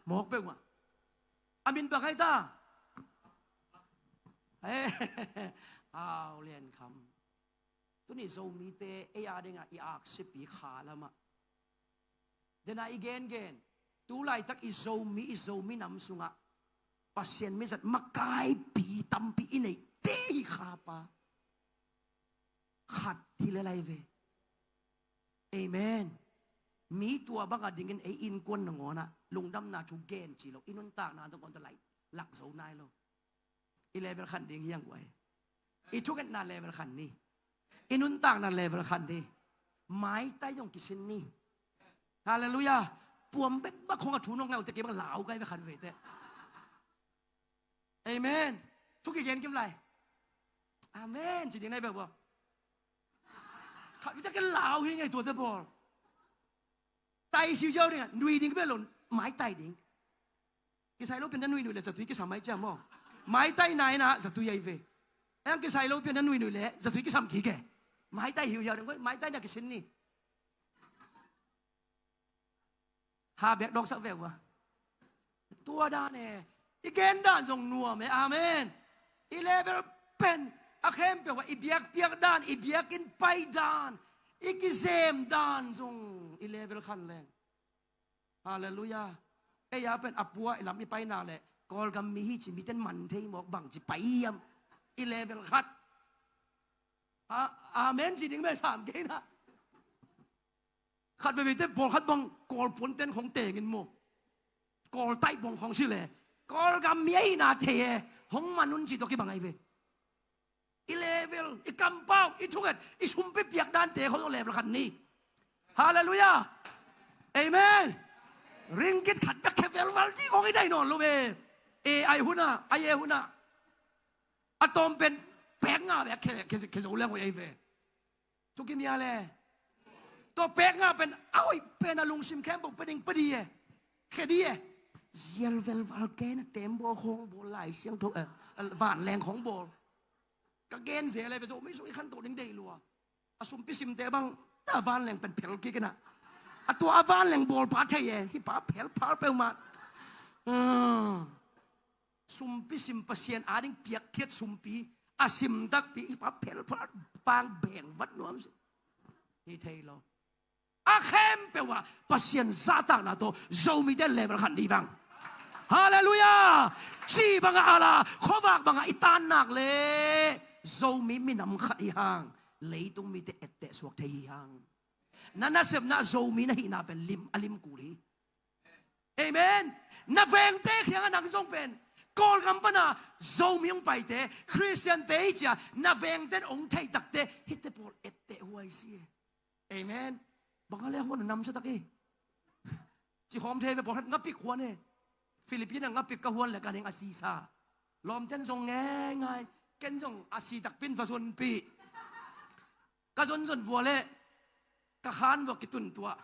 Mawk peuh ua. A min bang ai ta. Eh, au lian kham. Tuni Zomite ei a dingah i aksipi kha lamah dena i gengen, tu laitak i Zomi, i Zomi nam sungah Pasian mizat makaipi tampi i neihte hi khapa. Khat hi lel ahi ve. Amen. Mi tua bangah dingin ei innkuan nangawnah lungdamna thu gen ci lo, i nuntakna nangawn tawh laih lak zo nai lo. I level khan ding hiang guai. I thungetna level khan ni. I nuntakna level khan ni. Maitai zong kisin ni. Halleluiah. Puam bekbak khong a thu nong ngau te kei bang lau kai ve khan ve te. Amen. Thu kigen kim lai. Amen. Ci ding nai bek bo. Khat vita ke lau hi ngei tua te bol. Tai siusiau ding a, nui ding bel lo, maitai ding. Kisai lo pian dan nui nui le zatui kisam mai cia maw. Maitai nai na zatui ai ve. Ang kisai lo pian dan nui nui le zatui kisam kik e. Maitai hiuhiau ding, maitai na kisin ni. Ha bek dawksak ve ua. Tua dan e. I gen dan zong nuam e. Amen. I level pen A khempeuh ah i biakpiak dan, i biakinn pai dan, i kizem dan zong i level khan leng. Halleluiah. Ei a pen a pua i lam i paina le Kawlgam mi hi ci miten man thei mawk bang ci pai hiam? I level khat. A, amen ci ding me sam kei na. Khat veve te pawlkhat bang Kawl puanten khong tengin maw, Kawl taih bang khong si le Kawlgam mi ahina thei e, hong man un ci tawh kibang ai ve. I level, i kampau, i thunget, i sumpi piak dante khong level khat ni. Halleluiah. Amen. Ringgit khat bek khe velval dih khong i dai nawn lo ve. E ai huna, ai e huna. A tawm pen pek nga bek khe, khe, khe zo leng oi ai ve. Thu kimia le. Tua pek nga pen a hoih pen a lungsim khempeuh pe ding pe di e. Khe di e. Zial velval ken a tembaw khong bawl, Lai Siangtho, eh, vanleng khong bawl. Ka gen zel e ve, Zomi sung i khanto ding dei lua. A sumpi simte bang ta vanleng pen phel kik ina. A tua a vanleng bawlpa thei e. Hi pa phel phal peuhmah. Hmm. Sumpi sim, Pasian ading piakkhiat sumpi a sim takpi hi pa phel phal pang beng vat nuam si. Hi thei lo. A khempeuh ah Pasian zahtakna tawh Zomite level khan dih bang. Halleluiah. Ci bangah a la khuavak bangah i tan nak le Zomi minam khat i hang, leitung mite etteh suak thei hi hang. Na nasepna Zomi na hihna pen lim, a lim kul hi. Amen. Na vengte khiangah nang zong pen Kawlgam pana Zomi hong paite, Khristiante hi cia na vengten hong theih takte hite pawl etteh huai si e. Amen. Bang a le huan a namsa tak hi. Ci khawm thei ve, pawlkhat ngapik huan e. Philippine a ngapik ka huan le ka ning a sisa. Lawmten zong ngeingai. Ken zong a si takpin va zonpih. Ka zonzon vua le ka khan vua kitun tuah.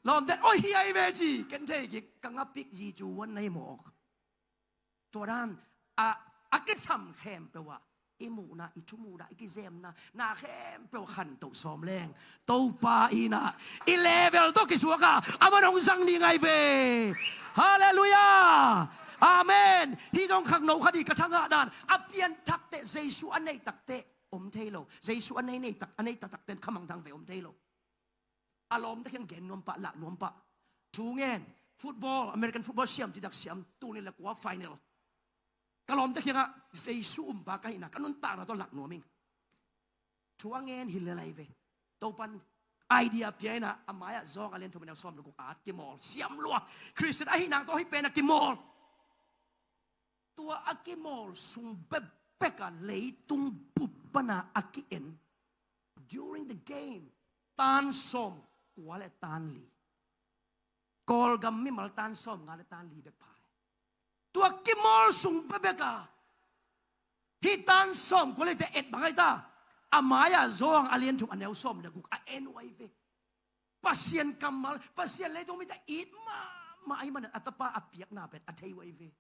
Lawmten oi hi ai ve ci, ken thei kik, ka ngapik zi cu huan na hi mawk. Tua dan a, a kisam khempeuh ah i muhna, i thumuhna, i kizemna, na khempeuh khantoh sawm leng Topa in ah i level tawh kisuak a, a man hong zang ni ngai ve. Halleluiah. Amen. Hi zong khangno kha di ka thangah dan a pianthak teh Jesu a neih tak teh om thei lo. Jesu a nei, nei tak, a nei taktak ten khamang thang ve om thei lo. A lawmte khiang gen nuam pah, lak nuam pah. Thu ngen, football, American football siam citak siam, tuni le kua final. Ka lawmte khiangah Jesu umpa ka hihna ka nuntakna tawh lak nuam ing. Thu a ngen hi le lai ve. Topan idea pia inah a mai-ah Zawng a lian thum a neu sawm le guk at kimawl siam lua. Khristian ahi nang tawh hi pen a kimawl. Tua a kimawl sung bekbek a leitung bup pana a ki-en. During the game, tan sawm kua le tan li. Kawlgam mimal tan sawm nga le tan li bek pha. Tua kimawl sung bekbek a hih tan sawm kua le te et bang ai ta. A mai-ah Zawng a lian thum a neu sawm le guk a en uh ai ve. Pasian kammal, Pasian leitung mite it mahmah ahih manin a tapa a piakna pen a thei uh ai ve.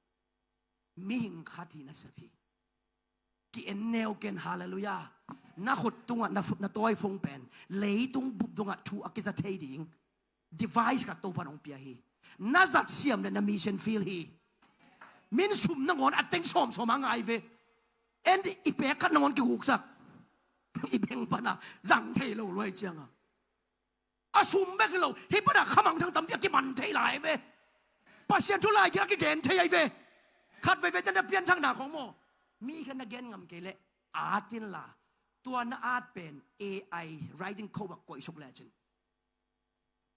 Mihing khat hi nasep hi. Ki-en neu ken, halleluiah. Na khut tungah na, na tawi phung pen leitung bup dongah thu a kiza thei ding device khat Topan hong pia hi. Na zat siam le na mission field hi. Min sum nangawn a teng sawmsawm a ngai ve. En i pek khat nangawn kiguksak. I beng pana zang thei lo luai cianga a sum bek hi lo, hih pana khamang thang tampi a kiman thei lai ve. Pasian thu lai kia a kigen thei ai ve. Khat veve tena pianthakna khong maw, mi khen na gen ngam kei leh at inla, tua na at pen A I writing code ah koihsuk lecin,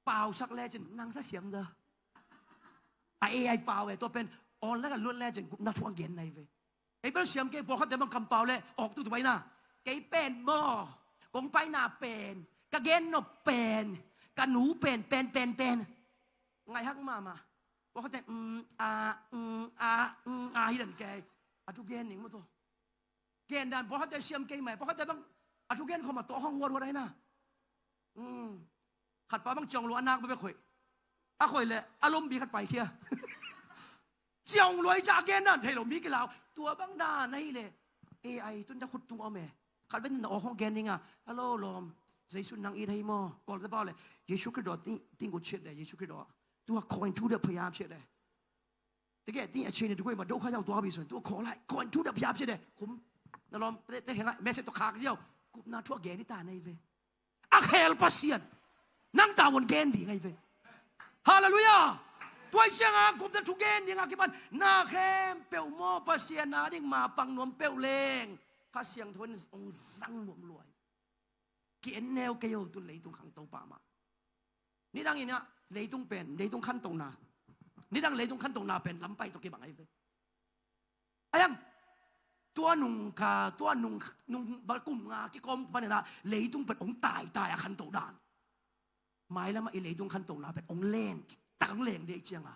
pausak lecin nang sa siam da. A A I pau e, tua pen online ah lut lecin gupna thu a gen nai ve. Ei bel siam kei, pawlkhatte bang kampau le awk tutu paina. Kei pen maw, kong paina pen, ka gen nop pen, ka nu pen, pen, pen, pen. Ngaihak mahmah. Pawlkhatte mm a, mm a, mm a hi dan kei. A thu gen ning maw tawh. Gen dan pawlkhatte siam kei mai, pawlkhatte bang a thu gen khawm a tawh hong huat huat ahi na. Khatpa bang ciong lua a nak bebek khoih. A khoih le a lombi khat paikhia. Ciong lua i ca a gen dan thei lo mi kilau. Tua bang dan ahi le A I tun da khut tung om e. Khat ven na awk hong gen dinga, hello lawm, Jesu nang it ahi maw? Kawlte pau le Jesu Khrih daw ting, ting ko chiat de, Jesu Khrih daw. Tua khaw in thu de phayam chiat de. Tike ting a chene tukuai ma do kha jang tua bi son tua khaw lai khaw in thu de phayam chiat de. Khum. Na lawm te, te hengah message tawh khak ziau. Gupna thu a gen hi ta na hi ve. A khel Pasian nang tavuan gen ding ahi ve. Halleluiah. Tua hi cianga gupna thu gen dinga kipan na khempeuh maw Pasian a ding mapang nuam peuh leng Kha Siangtho in hong zang nuam lua hi. Ki-en neu kei o, tun leitung khangto pah mah. Nidang in ah leitung pen, leitung khantona, nidang leitung khantona pen lampai tawh kibang ahi ve. Ayang, tua nung kha, tua nung, nung bal kum nga kikawm panin ah leitung pen hong taitai a khanto dan. Mailam ah i leitung khantona pen hong leng, tak hong leng dei cianga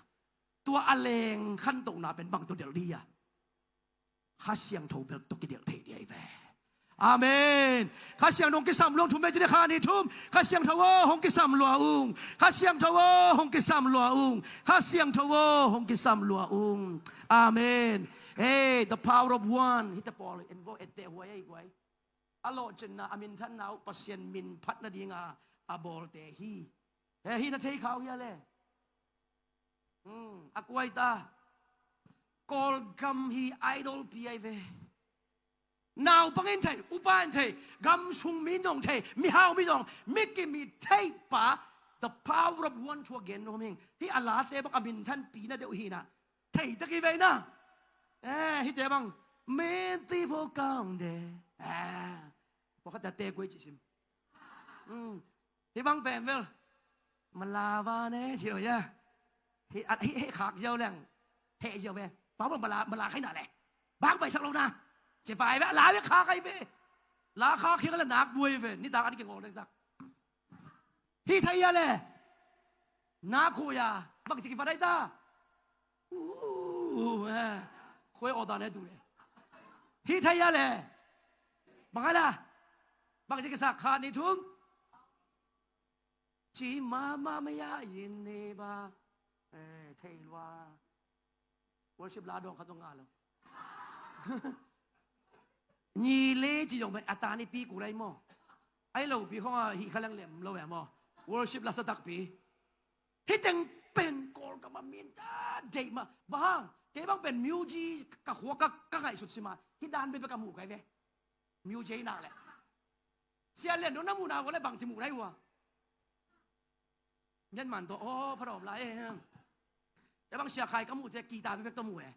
tua a leng khantona pen bang tawh delh ding a? Kha Siangtho bel tawh kidelh thei ding ahi ve. Amen. Kha Siangtho hong kisam lua ung, thum vei ci ni, khat, nih, thum. Kha Siangtho aw, hong kisam lua ung. Kha Siangtho aw, hong kisam lua ung. Kha Siangtho aw, hong kisam lua ung. Amen. Hey, the power of one. Hihte pawl en vo, etteh huai ahi guai. A lawhcinna, a minthanna uh Pasian min phat nadinga a bawlte hi. He, hih na thei kha uh hia le? Hmm, a kuai ta. Kawlgam hi idol pi ahi ve. Naupang in thei, upa in thei, gam sung mi zong thei, mihau mi zong, mi kim i thei pa, the power of one thu a gen nuam ing. Hih a late bang a minthanpina deuh hi na. Thei tak hi ve na. Eh, hihte bang, menti vo kaung de. Eh, pawlkhatte te kuai ci sim. Hmm. Hih bang pen bel, malava ne ci lo hia. Hih, ah, hih, hih khak ziau leng, heh ziau ve. Bang bang mala, mala khai na le. Bang pai sak lo na. Ci pai ve, la ve khak ahi ve. La khak hiang le nak buai ve. Nitak an kingol nitak. Hih thei hia le. Na khuya. Bang ci kivat ahi ta. Uh, eh. Khuai aw ta ne tu le. Hih thei hia le. Bang a la. Bang ci kisak, khat, nih, thum. Ci mama maya yin ne ba. Eh, thei lua. Worship la dawng khat zong ngah lo. Nyi le ci zong pen a tan i pi kul ahi maw. Ahi lo pi khong a hih kha leng lem lo e maw. Worship la sa takpi. Hih teng pen Kawlgam a min ta deih mah. Bang hang, kei bang pen music ka khua ka, ka ngaihsut si mah. Hih dan bek bek ka muh kai ve. Music nak leh. Sia Lian Dong na muh na ua leh bangci muh nai ua. Myanmar tawh, aw, pha dawm lai e. Tua bang Sia Khai ka muh te guitar bek bek tawh muh e.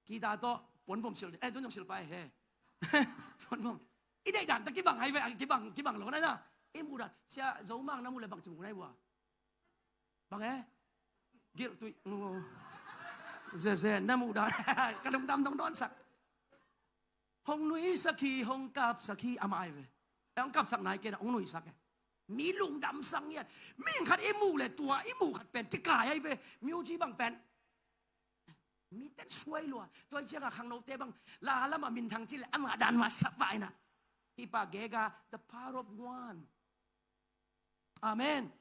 Guitar tawh puanvom sil, eh, tun zong sil pai he. Puanvom. I deih dan ta kibang hai ve, kibang, kibang lo nai na. I muh dan. Sia Zo Mang na muh leh bangci muh nai ua. Bang e? Gilh tuih. Aw. Ze, ze, na muh dan. Ka lungdam dong dawnsak. Hong nuihsak hi, hong kapsak hi, amah ai ve. Eh, hong kapsak nai kei na, hong nuihsak e. Mi lungdam sang ngiat. Mi khat i muh leh tua, i muh khat pen kikai ai ve. Music bang pen. Mi ten suai lua. Tua i ciang a khangnote bang. La lam a minthang ci leh, amah dan mah sap vai na. Hih pa gega, the power of one. Amen.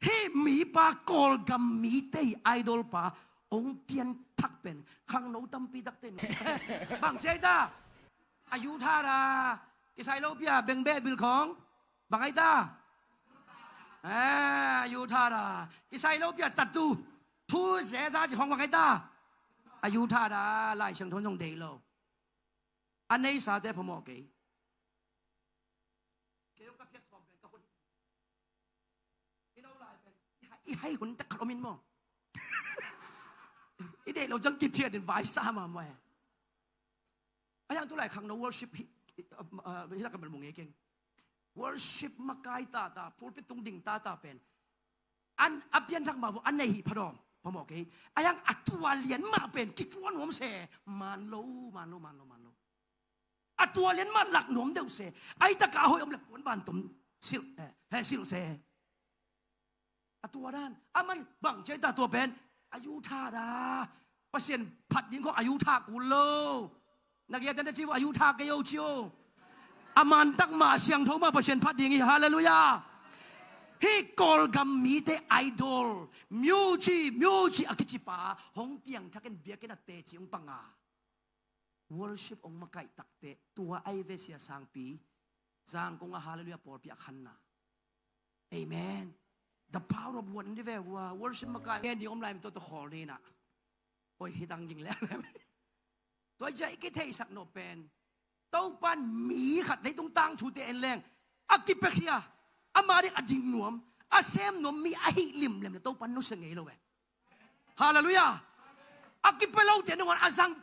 Hih mipa Kawlgam mite idol pa hong pianthak pen khangno tampi takte nu. Bang ci ai ta? A yu tha da. Kisai lo pia bengbeh bil khong. Bang ai ta? A yu tha da. Kisai lo pia tatu. Thu zeza ci khong bang ai ta? A yu tha da. Lai Siangtho in zong deih lo. A neisate phamawh kei. Kei zong ka phiat sawm pen ka hun. I no lai pen i hai, i hai hun tak khat om in maw. I deih lo ciang kiphiat in vai sa mahmah e. A yang tu lai khangno worship hi, hi, uh, uh, hi lak a bel mu ngei keng. Worship makai tata, pulpit tung ding tata pen. An a pianthak mah vo, a nei hi phadawm, phamawh kei. A yang a tua lian mah pen, kitua nuam se, man lo, man lo, man lo, man lo. A tua lian mah lak nuam deuh se, ai taka a hoih om leh puan ban tom silh, eh, he silh se. A tua dan, a man bang ci ai ta tua pen, a yu tha da. Pasian phat ding khong a yu tha kul lo. Na giat na ci vo a yu tha kei o ci o. A man tak mah, a siangtho mah Pasian phat ding hi, halleluiah. Hih Kawlgam mite idol, music, music a kici pa, hong piangthak in biakinn a teci hong pang a. Worship hong makaih takte, tua ai ve sia sangpi, Zangkong a halleluiah pawlpi a khanna. Amen. The power of one in the very worship makai. Ngen ding om lai mi tawh tawh khawl ni na. Oi, hi tang ging leh. Tua i cia i kitheisak nawh pen. Topan mi khat leitung tangthute en leng a kipiakhia, ama ding a ding nuam, a sem nuam mi ahi limlim le Topan nusia ngei lo ve. Halleluiah. A kipia lote nangawn a zang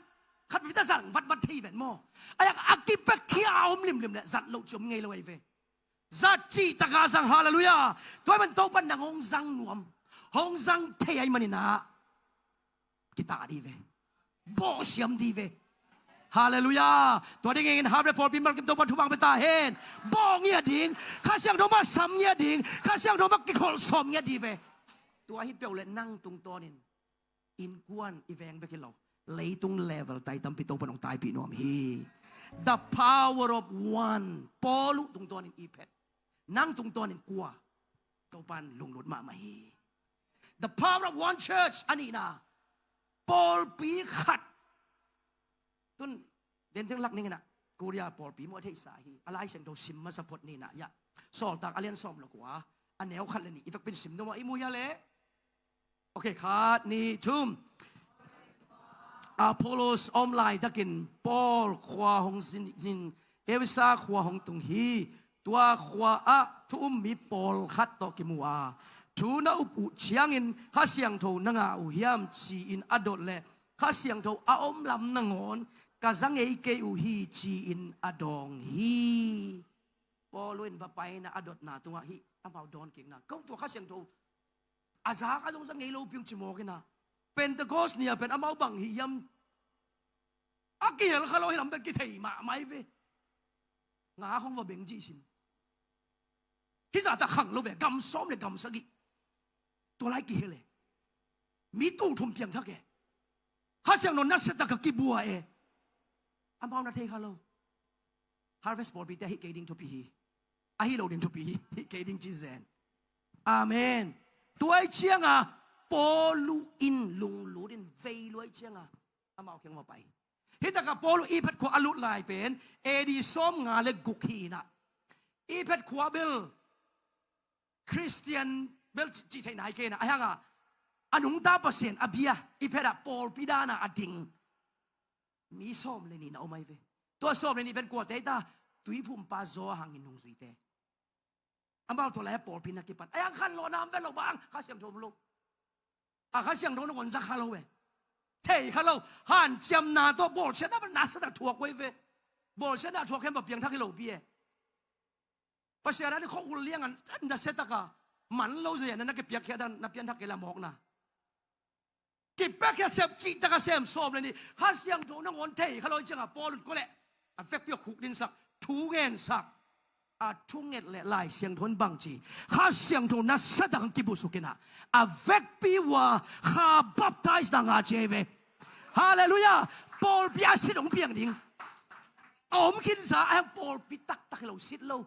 khat vita zang vatvat thei ven maw? A yak a kipiakhia a om limlim le zat loh ci om ngei lo ahi ve. Zat cih taka zang, halleluiah. Tua ahih man Topan nang hong zang nuam, hong zang thei ahih manin ah kita dih ve. Bawhsiam dih ve. Halleluiah. Tua dingin Harvest pawlpi malkim Topan thupha pia ta hen. Bawh ngiat ding, Kha Siangtho mah sam ngiat ding, Kha Siangtho mah kikholh sawm ngiat dih ve. Tua hi peuh le nang tungtawnin innkuan i veng bek hi lo, leitung level tai tampi Topan hong taipih nuam hi. The power of one. Paulu tungtawnin i phet, nang tungtawnin kua, Topan lunglut mahmah hi. The power of one church. A nihna, pawlpi khat. Tun denteng lak ninginah Korea pawlpi muh a theihsa hi. A Lai Siangtho sim masa phot ninah, ya, Sawltak a lian sawm le kua, a neu khat le nih i vekpin sim dong ah i mu hia le. Ok, khat, nih, thum. Apollos a om laitakin Paul khua hong zin, zin, Efesa khua hong tung hi. Tua khua ah thu um mi pawlkhat tawh kimu a, thu na up uh ciangin Kha Siangtho na ngah uh hiam ci-in a dot leh, Kha Siangtho a om lam nangawn ka za ngei kei uh hi ci-in a dawng hi. Paulu in va paina a dotna tungah hih amau dawnkikna, ko tua Kha Siangtho a zak a zong za ngei lopi ung ci mawk inah, Pentecost ni-a pen amau bang hi hiam? A kihel kha lo hi lam pen kithei mahmah hi ve. Nga khong va beng cih sim. Hih zahta khang lo ve, gam sawm le gam sagih. Tua lai kihel e. Mi tul thum piangthak e. Kha Siangtho nasia taka kibua e. Amau na thei kha lo. Harvest pawlpite ahi kei ding thupi hi. Ahi lo ding thupi hi. Hi kei ding ci zen. Amen. Tua i cianga Paulu in lunglut in vei lua i cianga amau kiang va pai. Hih taka Paulu Ephet khua a lut lai pen A D sawm nga le guk hi inah, Ephet khua bel Khristian bel ci, cih theih nai kei inah, a hianga a nungta Pasian a bia Ephet ah pawlpi dana a ding mi sawm le nih na om ahi ve. Tua sawm le nih pen kuate hi ta? Tuiphumpa Johan in nungzuite. Amau tua lai-ah pawlpi na kipan. Ai, ang khanlawhna om ve lo bang, Kha Siangtho om lo. A Kha Siangtho nangawn za kha lo ve. Thei kha lo. Hanciamna tawh bawlsiatna bang nasia tak thuak uh ahi ve. Bawlsiatna thuak hiam, va piangthak hi lopi e. Pasian a ding khua ul liang an nasia taka man lo zia na, na kipiakkhiat dan na pianthak kei la mawkna. Kipiakkhiat sem cih taka sem sawm le nih, Kha Siangtho nangawn thei kha lo i cianga Paulu in kua leh a vekpi uh khukdinsak, thu ngensak. A thunget le Lai Siangtho in bang ci, Kha Siangtho nasia tak hong kibusuk inah, a vekpi uh a kha baptize na nga ci ahi ve. Halleluiah. Pawlpi a sit hong piang ding. A om khinsa a hiang pawlpi taktak hi lo, sit lo.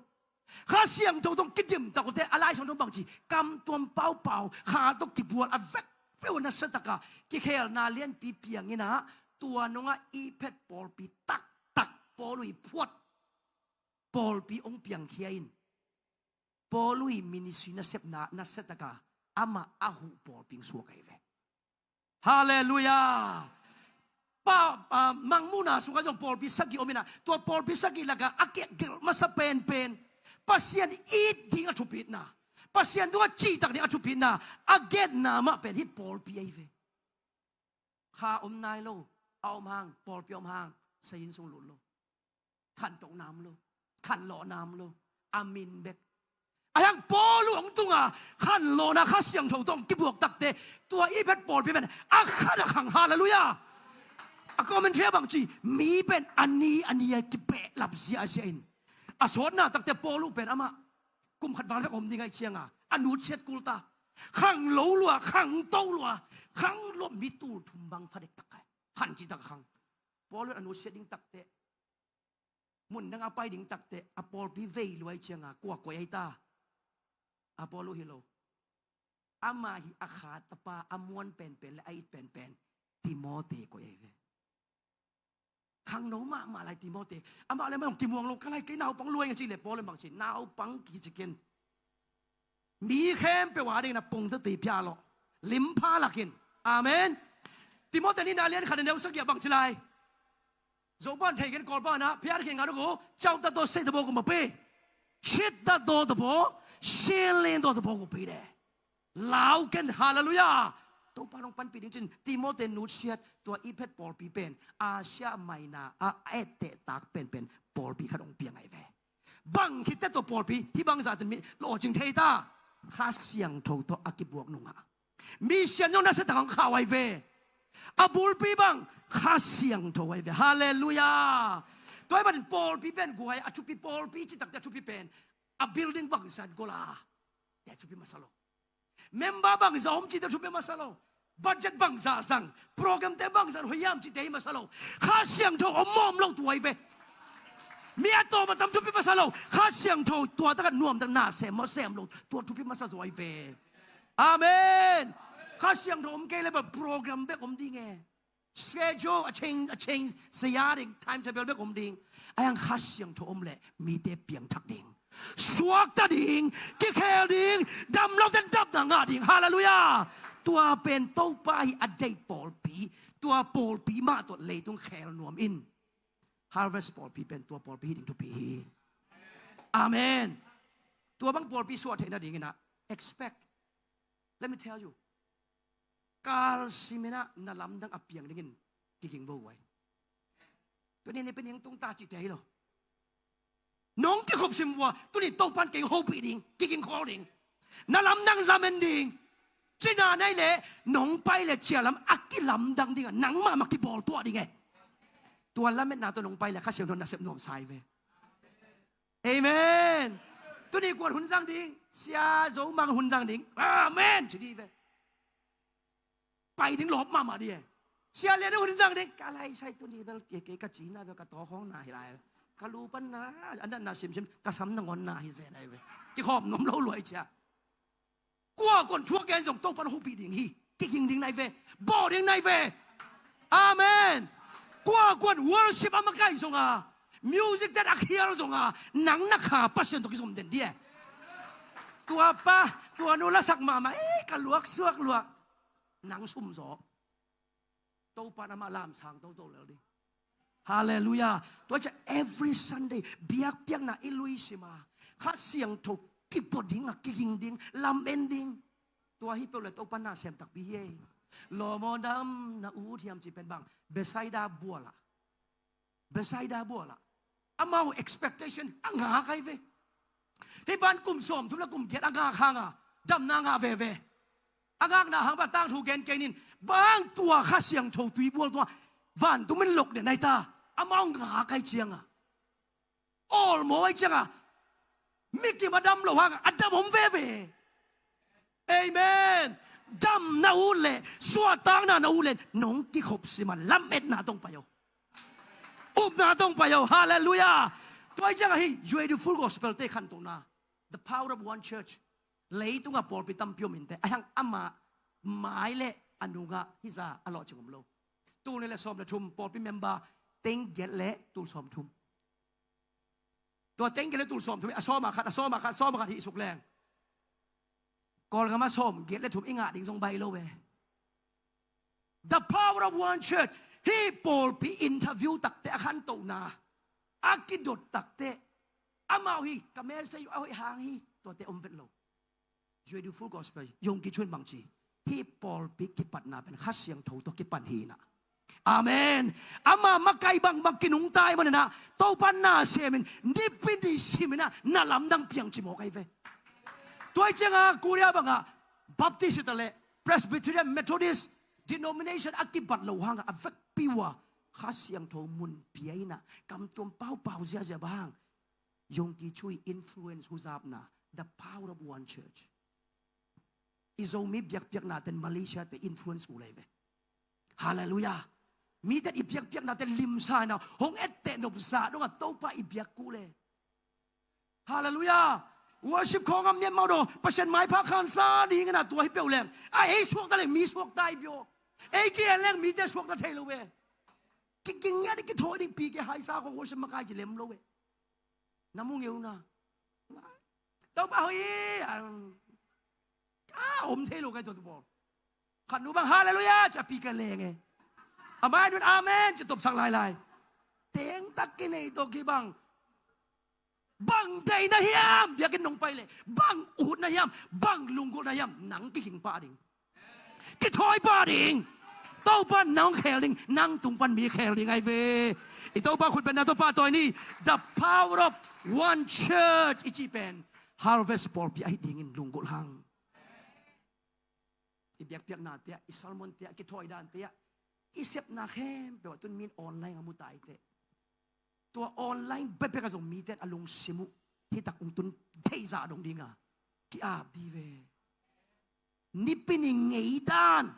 Kha Siangtho tawh kidim tak uh teh, a Lai Siangtho bang ci, kam tuam paupau, kha tawh kibual, a vekpi uh a nasia taka kikhelna lianpi piang inah, tua nungah Ephet pawlpi taktak Paulu i phuat pawlpi hong piangkhia in, Paulu i ministry nasepna nasia taka amah a huh pawlpi hong suak ahi ve. Halleluiah. Pa, ah, Mangmuhna sungah zong pawlpi sagih om inah, tua pawlpi sagih lakah a kigelh masa penpen Pasian it ding a thupitna, Pasian tungah cihtak ding a thupitna a genna mah pen hih pawlpi ahi ve. Kha om nai lo, a om hang, pawlpi om hang, sain sung lut lo. Khantohna om lo, khanlawhna om lo, a min bek. A hiang Paulu hong tunga khanlawhna Kha Siangtho tawh hong kibuak takteh, tua Ephet pawlpi pen a khan a khang, halleluiah. A commentary ah bang ci, mi pen a ni a ni a kibehlap ziahziah in, a sawtna takteh Paulu pen amah kum khat val bek om ding ahih cianga a nutsiat kul ta. Khang lo lua, khangto lua, khang lua, mi tul thum bang pha dektak a, khan cihtak a khang. Paulu a nutsiat ding takteh, mun dang a pai ding takteh, a pawlpi vei lua ahih cianga kua koih ahi ta? A Paulu hi lo. Ama hi a kha tapa, a muan penpen le a it penpen Timote koih ahi ve. Khangno mahmah lai Timote. Amah le amah hong kimuang lo, ka lai kei naupang lua ing a cih leh Paulu in bang ci, naupang kici ken. Mi khempeuh a dingin a pongte tei phial aw, limpha lakin. Amen. Timote nihna lian khat a neu sagih ah bang ci lai? Zo pan thei ken Kawl pan ah, ဖျားသခင်ငါတို့ကို ကြောက်တတ်သောစိတ်တဘို့ကိုမပေး၊ ချစ်တတ်သောသဘော၊ ရှင်းလင်းသောသဘောကိုပေးတယ်။ လောင်းကင်၊ Hallelujah! Topa'n hong panpih ding ci-in Timothy nusiat, tua Efesa pawlpi pen Asia Minor ah a etteh tak penpen pawlpi khat hong piang ahi ve. Bang khit teh tua pawlpi hih bangzah teh mi lawhcing thei ta? Kha Siangtho tawh a kibuak nungah mission zong nasia tak hong khau ahi ve. A bulpi bang Kha Siangtho ahi ve. Hallelujah! Tua ahih manin pawlpi pen guai a thupi, pawlpi cih tak teh a thupi pen a building bangzah in gol a, tua thupi masa lo. Member bangzah om cih teh thupi masa lo. Budget bangzah zang, program te bangzah hoih hiam cih teh hi masa lo. Kha Siangtho om maw om lo, tua ahi ve. Mi a tawm a tam thupi masa lo. Kha Siangtho tua tak a nuam tak na sem maw sem lo, tua thupi masa zaw ahi ve. Amen. Kha Siangtho om kei leh bel program bek om ding e. Schedule a change, a change sia ding, timetable bek om ding. Ahi hang Kha Siangtho om leh mite piangthak ding, suakta ding, kikhel ding, dam lote in damna ngah ding. Hallelujah! Tua pen Topa' a deih pawlpi, tua pawlpi mah tawh leitung khel nuam in. Harvest pawlpi pen tua pawlpi hi ding thupi hi. Amen. Tua bang pawlpi suah theih nadingin ah, expect. Let me tell you. Kal sim in ah na lamdang a piang dingin kiging vo uai. Tuni ni pen hing tung ta cihte hi lo. Nong kikhop sim vua, tuni Topa'n kei hopih ding, kiging khawl ding. Na lamdang lamen ding. Cina nei leh, nong pai leh cialam a kilamdang ding a, nangmah mah kibawl tuah ding e. Tua lametna tawh nong pai leh Kha Siangtho nasep nuamsa hi ve. Amen. Tuni kuan hun zang ding, Sia Zo Mang hun zang ding. Amen. Ci dih ve. Pai ding lawp mahmah dih e. Sia Lian hun zang ding. Ka lai sai tuni bel kei, kei ka cina bel ka tawkhawng na hi lai. Ka lu pan na, a natna simsim, ka sam nangawn na hi zen ai ve. Kikhawm nuam lo luai cia. Kua kuan thuak gen zong Topa'n hopih ding hi. Kiging ding nai ve. Bawl ding nai ve. Amen. Kua kuan worship a makai zong a, music ten a khial zong a, nang na kha Pasian tawh kizom den dih e. Tua pa, tua nu lasak mahmah, eh, ka luak suak luak. Nang sum zaw. Topa'n amah lamsang toto lel ding. Hallelujah. Tua ciang every Sunday biakpiakna i lui sim a, Kha Siangtho kipua ding a, kiging ding, lamen ding. Tua hi peuh leh Topa'n na sem takpi hi ei. Lawm aw, dam na ut hiam cih pen bang, Bethsaida bual ah. Bethsaida bual ah. Amau expectation a ngak ai ve. Hih pan kum sawmthum le kum giat a ngak hang a, damna ngah veve. A ngakna hang bang tangthu gen kei ning. Bang tua Kha Siangtho tuibual tua vantung in lok den ai ta. Amau ngak ai ciang a, awlmaw ai ciang a, mikim a dam lo hang a, a dam om veve. Amen. Dam na ut leh, suahtakna na ut leh, nong kikhop sim a, lametna tawh pai o. Upna tawh pai o. Hallelujah. Tua hi ciang a hih Joy to the Full Gospel te khantohna, the power of one church. Leitung a pawlpi tampi om in teh, ahi hang amah mai leh a nungah hih zah a lawhcing om lo. Tul nih le sawm le thum pawlpi member teng giat le tul sawmthum. Tua teng giat le tul sawmthum, a sawm a khat, a sawm a khat, a sawm a khat hih suk leng, Kawlgam ah sawm giat le thum i ngah ding zong baih lo e. The power of one church. Hih pawlpi interview tak teh, a khantohna a kidot tak teh, amau hi, ka message a hoih hang hi, tuate om vet lo. Joy to the Full Gospel, Yonggi Cho in bang ci? Hih pawlpi kipatna pen Kha Siangtho tawh kipan hi na. Amen. Ama makai bangbang kinungta ahih manin ah, Topa'n na sem in, nipi ni sim in ah, na lamdang piang ci mawk ai ve. Tua hi ciang a, Korea bang ah, Baptist hi ta leh, Presbyterian, Methodist, denomination a kibat lo hang a, a vekpi uh a, Kha Siangtho mun pia in ah, kam tuam paupau ziazia bang hang, Yonggi Cho' influence huzapna, the power of one church. I Zomi biakpiakna ten Malaysia te influence uh lai ve. Hallelujah. Mite i biakpiakna te limsa in ah, hong etteh nopsa dong a Topa i biak uh le. Hallelujah. Worship khawng a miat mau dong, Pasian maipha khansa ding in ah, tua hi peuh leng, a ei suakta leng mi suakta hi ve aw. Ei ki-en leng mite suakta thei lo ve. Ki, ki ngiat ding, kithawi ding, pi ke haisa khawng worship makai ci lem lo ve. Na mu ngeu na. Topa hoih hi, a, a om thei lo kai tua tu bawl. Khat nu bang hallelujah ci a pi ka leng e. A mai nun amen ci topsak lailai. Tengtak kinei tawh kibang. Bang deih na hiam, biakinn nong pai leh? Bang ut na hiam, bang lunggulh na hiam, nang kiging pah ding. Kithawi pah ding. Topa nang khel ding, nang tung pan mi khel ding ahi ve. I Topa khutbetna tawh pahtawi ni. The power of one church i cih pen Harvest pawlpi ahi dingin lunggulh hang. I biakpiaknate ah, i sermonte ah, kithawi dante ah, i sepna khempeuh ah tun mi in online a mu taiteh. Tua online bekbek a zong mite in a lungsim uh hitak hong tun theih zah dong dinga ki-ap di ve. Nipi ni ngeidan,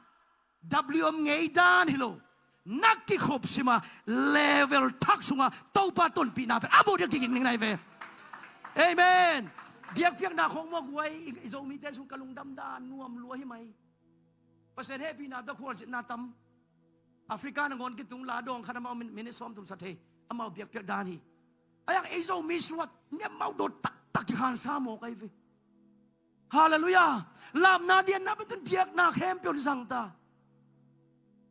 W M ngeidan hi lo, na kikhop sima level thak sunga Topa tonpihna pen a mu ding kiging ding nai ve. Amen. Biakpiakna khong mawk guai i, i Zomite sung ka lungdam dan nuam lua hi mai. Pasian hehpihna tawh khualzinna tam. Africa nangawn kitung la dawng khat amau min-, minute sawmthum sa thei. Amau biakpiak dan hi. Ayang ei Zomi sungah niammau dawt taktak kikhansa mawk ahi ve. Halleluiah. Lamna dianna pen tun biakna khempeuh zang ta.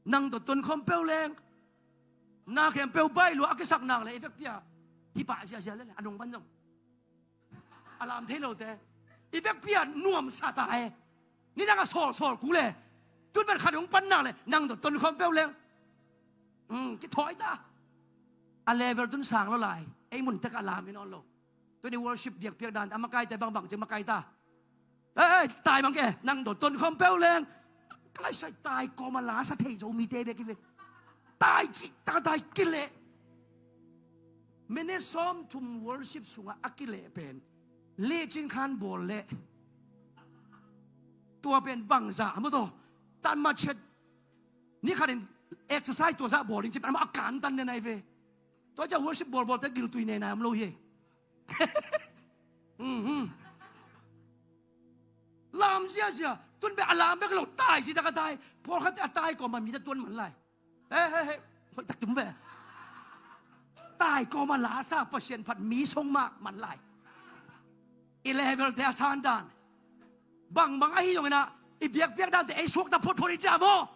Nang tawh tonkhawm peuh leng na khempeuh baih lua a kisak nak le i vekpi-a hi pah ziahziah le le a nong pan zong a lam thei lote i vekpi-a nuamsa ta e. Ni dang a sawlsawl kul e. Tun pen khat hong pan nak le nang tawh tonkhawm peuh leng, um, kithawi ta. A level tun sang lo lai. Ei mun tek a lam hi nawn lo. Tuni worship biakpiak dan a makaite bangbang cing makai ta. Ei, ei, tai mang ke, nang tawh tonkhawm peuh leng. Ka laisai tai kawma la sa thei Zomite bek hi ve. Tai cih taka tai kileh. Minute sawmthum worship sungah a kileh pen lecin khan bawl leh tua pen bangzah a mu taw. Tan machet ni khatin exercise tua zah bawl ding cih pen a kantan den ahi ve. Tua ciah worship bawlbawlte giltui nena om lo hi. Mhm. Lam ziazia tun bek a lam bek lo tai ci tak a tai. Pawlkhatte a tai kawma mite tuan man lai. He, he, he. Hoih tak tum ve. Tai kawma lasa Pasian phat mi song mah man lai. I levelte a sandan bangbang ahi zongin ah i biakpiak dante ei suakta photphot i ciam aw.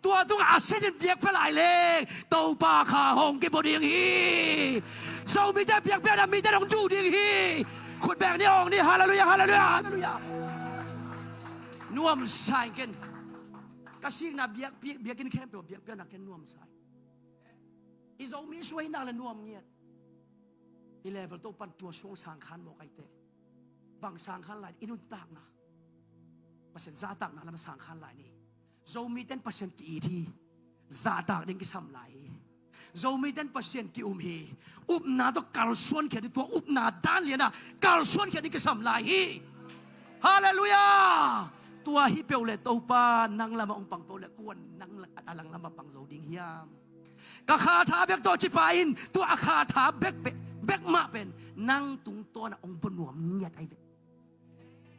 Tua tungah a sitin biakpia lai leng Topa kha hong kibua ding hi. Zomite biakpiakna mite hong duh ding hi. Khut beng ni, awng ni. Halleluiah, halleluiah, halleluiah. Nuamsa in ken ka sikna biakpi-, biakinn khempeuh biakpiakna ken nuamsa in. I Zomi suainak le nuam ngiat. I level Topan tua suang sangkhan mawk aite. Bang sangkhan lai i nuntakna. Pasian zahtakna lama sangkhan lai ni. Zomiten Pasian ki-it hi. Zahtak ding kisam lai hi. Zomiten Pasian ki-um hi. Upna tawh kalsuan khiat ding, tua upna dan liana kalsuan khiat ding kisam lai hi. Halleluiah. Tua hi peuh le Topa nang lama hong pang peuh le kuan nang a lang lama pang zo ding hiam? Ka kha tha bek tawh cipa in tua a kha tha bek, bek, bek mah pen nang tungtawn a hong pua nuam ngiat ahi ve.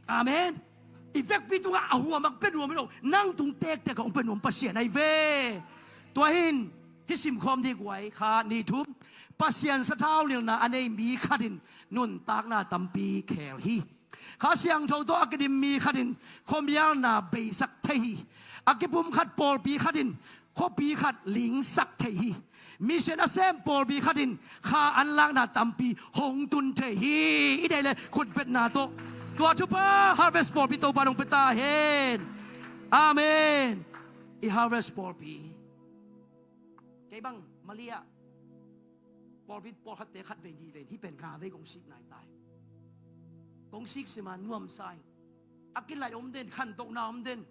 Amen. I vekpi tungah a huam a pia nuam hi lo, nang tung tektek a hong pia nuam Pasian ahi ve. Tua hin hih simkhawm dih guai kha ni thum. Pasian sathau nilhna a nei mi khat in nuntakna tampi khel hi. Kha Siangtho tawh a kidim mi khat in khuamialna beisak thei hi. A kipumkhat pawlpi khat in khuapi khat lingsak thei hi. Mission a sem pawlpi khat in kha anlakna tampi hong tun thei hi. I deih le khutbetna tawh tua thupha Harvest pawlpi Topa nong pia ta hen. Amen. I Harvest pawlpi kei bang Malaysia pawlpi pawlkhatte khat vei nih vei hih pen nga vei kong sik nai tai. Kong sik sima nuamsa in a kilai om den, khantohna om den.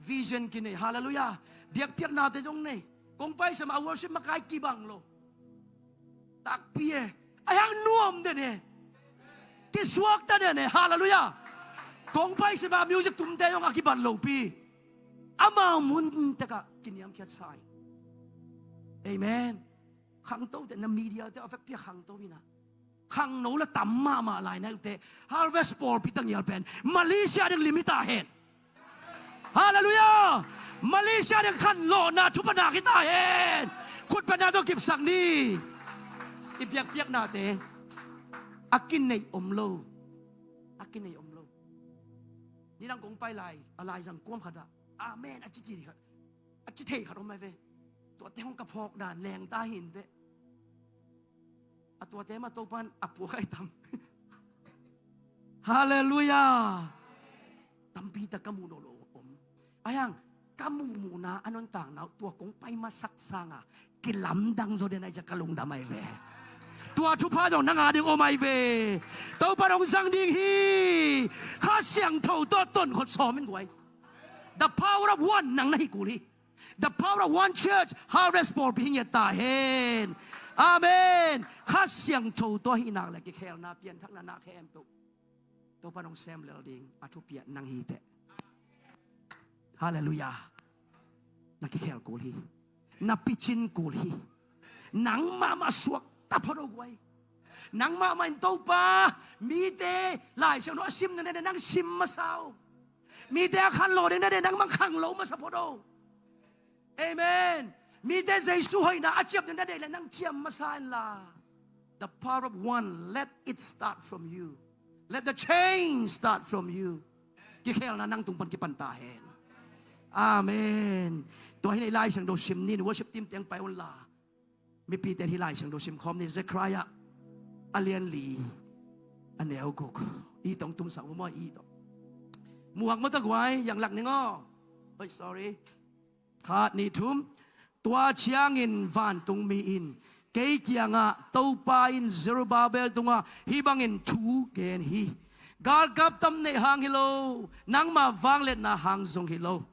Vision kinei, halleluiah. Biakpiaknate zong nei. Kong pai sima a worship makai kibang lo. Takpi e. A hiang nuam den e. Kisuakta den e, halleluiah. Kong pai sima music tumte zong a kiban lopi. Amau mun tekah kiniamkhiat sa in. Amen. Khangtote na mediate a vekpi a khangto ina. Khangno la tam mahmah lai na ute. Harvest pawlpi tangial pen Malaysia ding limit a hen. Halleluiah. Malaysia ding khanlawhna thupha nak hi ta hen. Khutbetna tawh kipsak ni. I biakpiaknate a kinei om lo. A kinei om lo. Nidang kong pai lai a laizang kuam khatah amen a cici khat a ci thei khat om mai ve. Tuate hong ka phawk dan leng ta hinteh. A tuate mah Topan a puak ai tam. Halleluiah. Tampi tak ka muh nawn lo om. Ahi hang ka muhmuhna a nuntakna uh tua kong pai masak sanga kilamdang zaw den ai ciah ka lungdam ai ve. Tua thupha zong nang a ding om ai ve. Topan hong zang ding hi. Kha Siangtho tawh tonkhawt sawm in guai. The power of one nang na hi kul hi. The power of one church, Harvest pawlpi hi ngiat ta hen. Amen. Kha Siangtho tawh hih nak le kikhelna pianthakna nak khempeuh Topan hong sem lel ding a thupiak nang hi teh. Halleluiah. Na kikhel kul hi. Na picin kul hi. Nang mahmah suak ta phot o guai. Nang mahmah in Topa, mite Lai Siangtho a sim nading nang sim masa o. Mite a khanlawh ding nading nang mang khanglo masa phot o. Amen. Mite Jesu hoihna a ciam ding nading le nang ciam masa inla. The power of one, let it start from you. Let the change start from you. Kikhelna nang tung pan kipan ta hen. Amen. Tua hi na i Lai Siangtho sim ni, worship team teng pai unla. Mipite in hih Lai Siangtho sim khawm ni, Zechariah a lian li a neu guk. I tawh tumsak uh maw, i tawh. Muak maw ta guai, yang lak ning aw. Oi, sorry. Khat, nih, thum. Tua ciangin vantungmi in kei kiangah, Topa in Zerubbabel tungah hih bangin thu gen hi. Galkap tam neih hang hi lo, nangma vangliatna hang zong hi lo.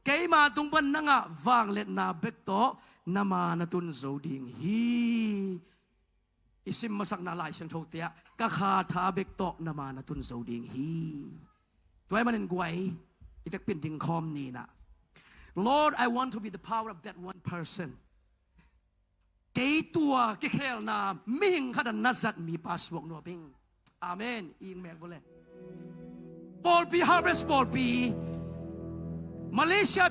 Keima tung pan nangah vangliatna bek tawh na ma na tun zo ding hi. I sim masakna Lai Siangtho te ah ka kha tha bek tawh na ma na tun zo ding hi. Tua ahih manin guai, i vekpi in ding khawm ni na. Lord, I want to be the power of that one person. Kei tua kikhelna mihing khat a na zat mipa suak nuam ing. Amen. I ing mek vua le. Pawlpi, Harvest pawlpi, Malaysia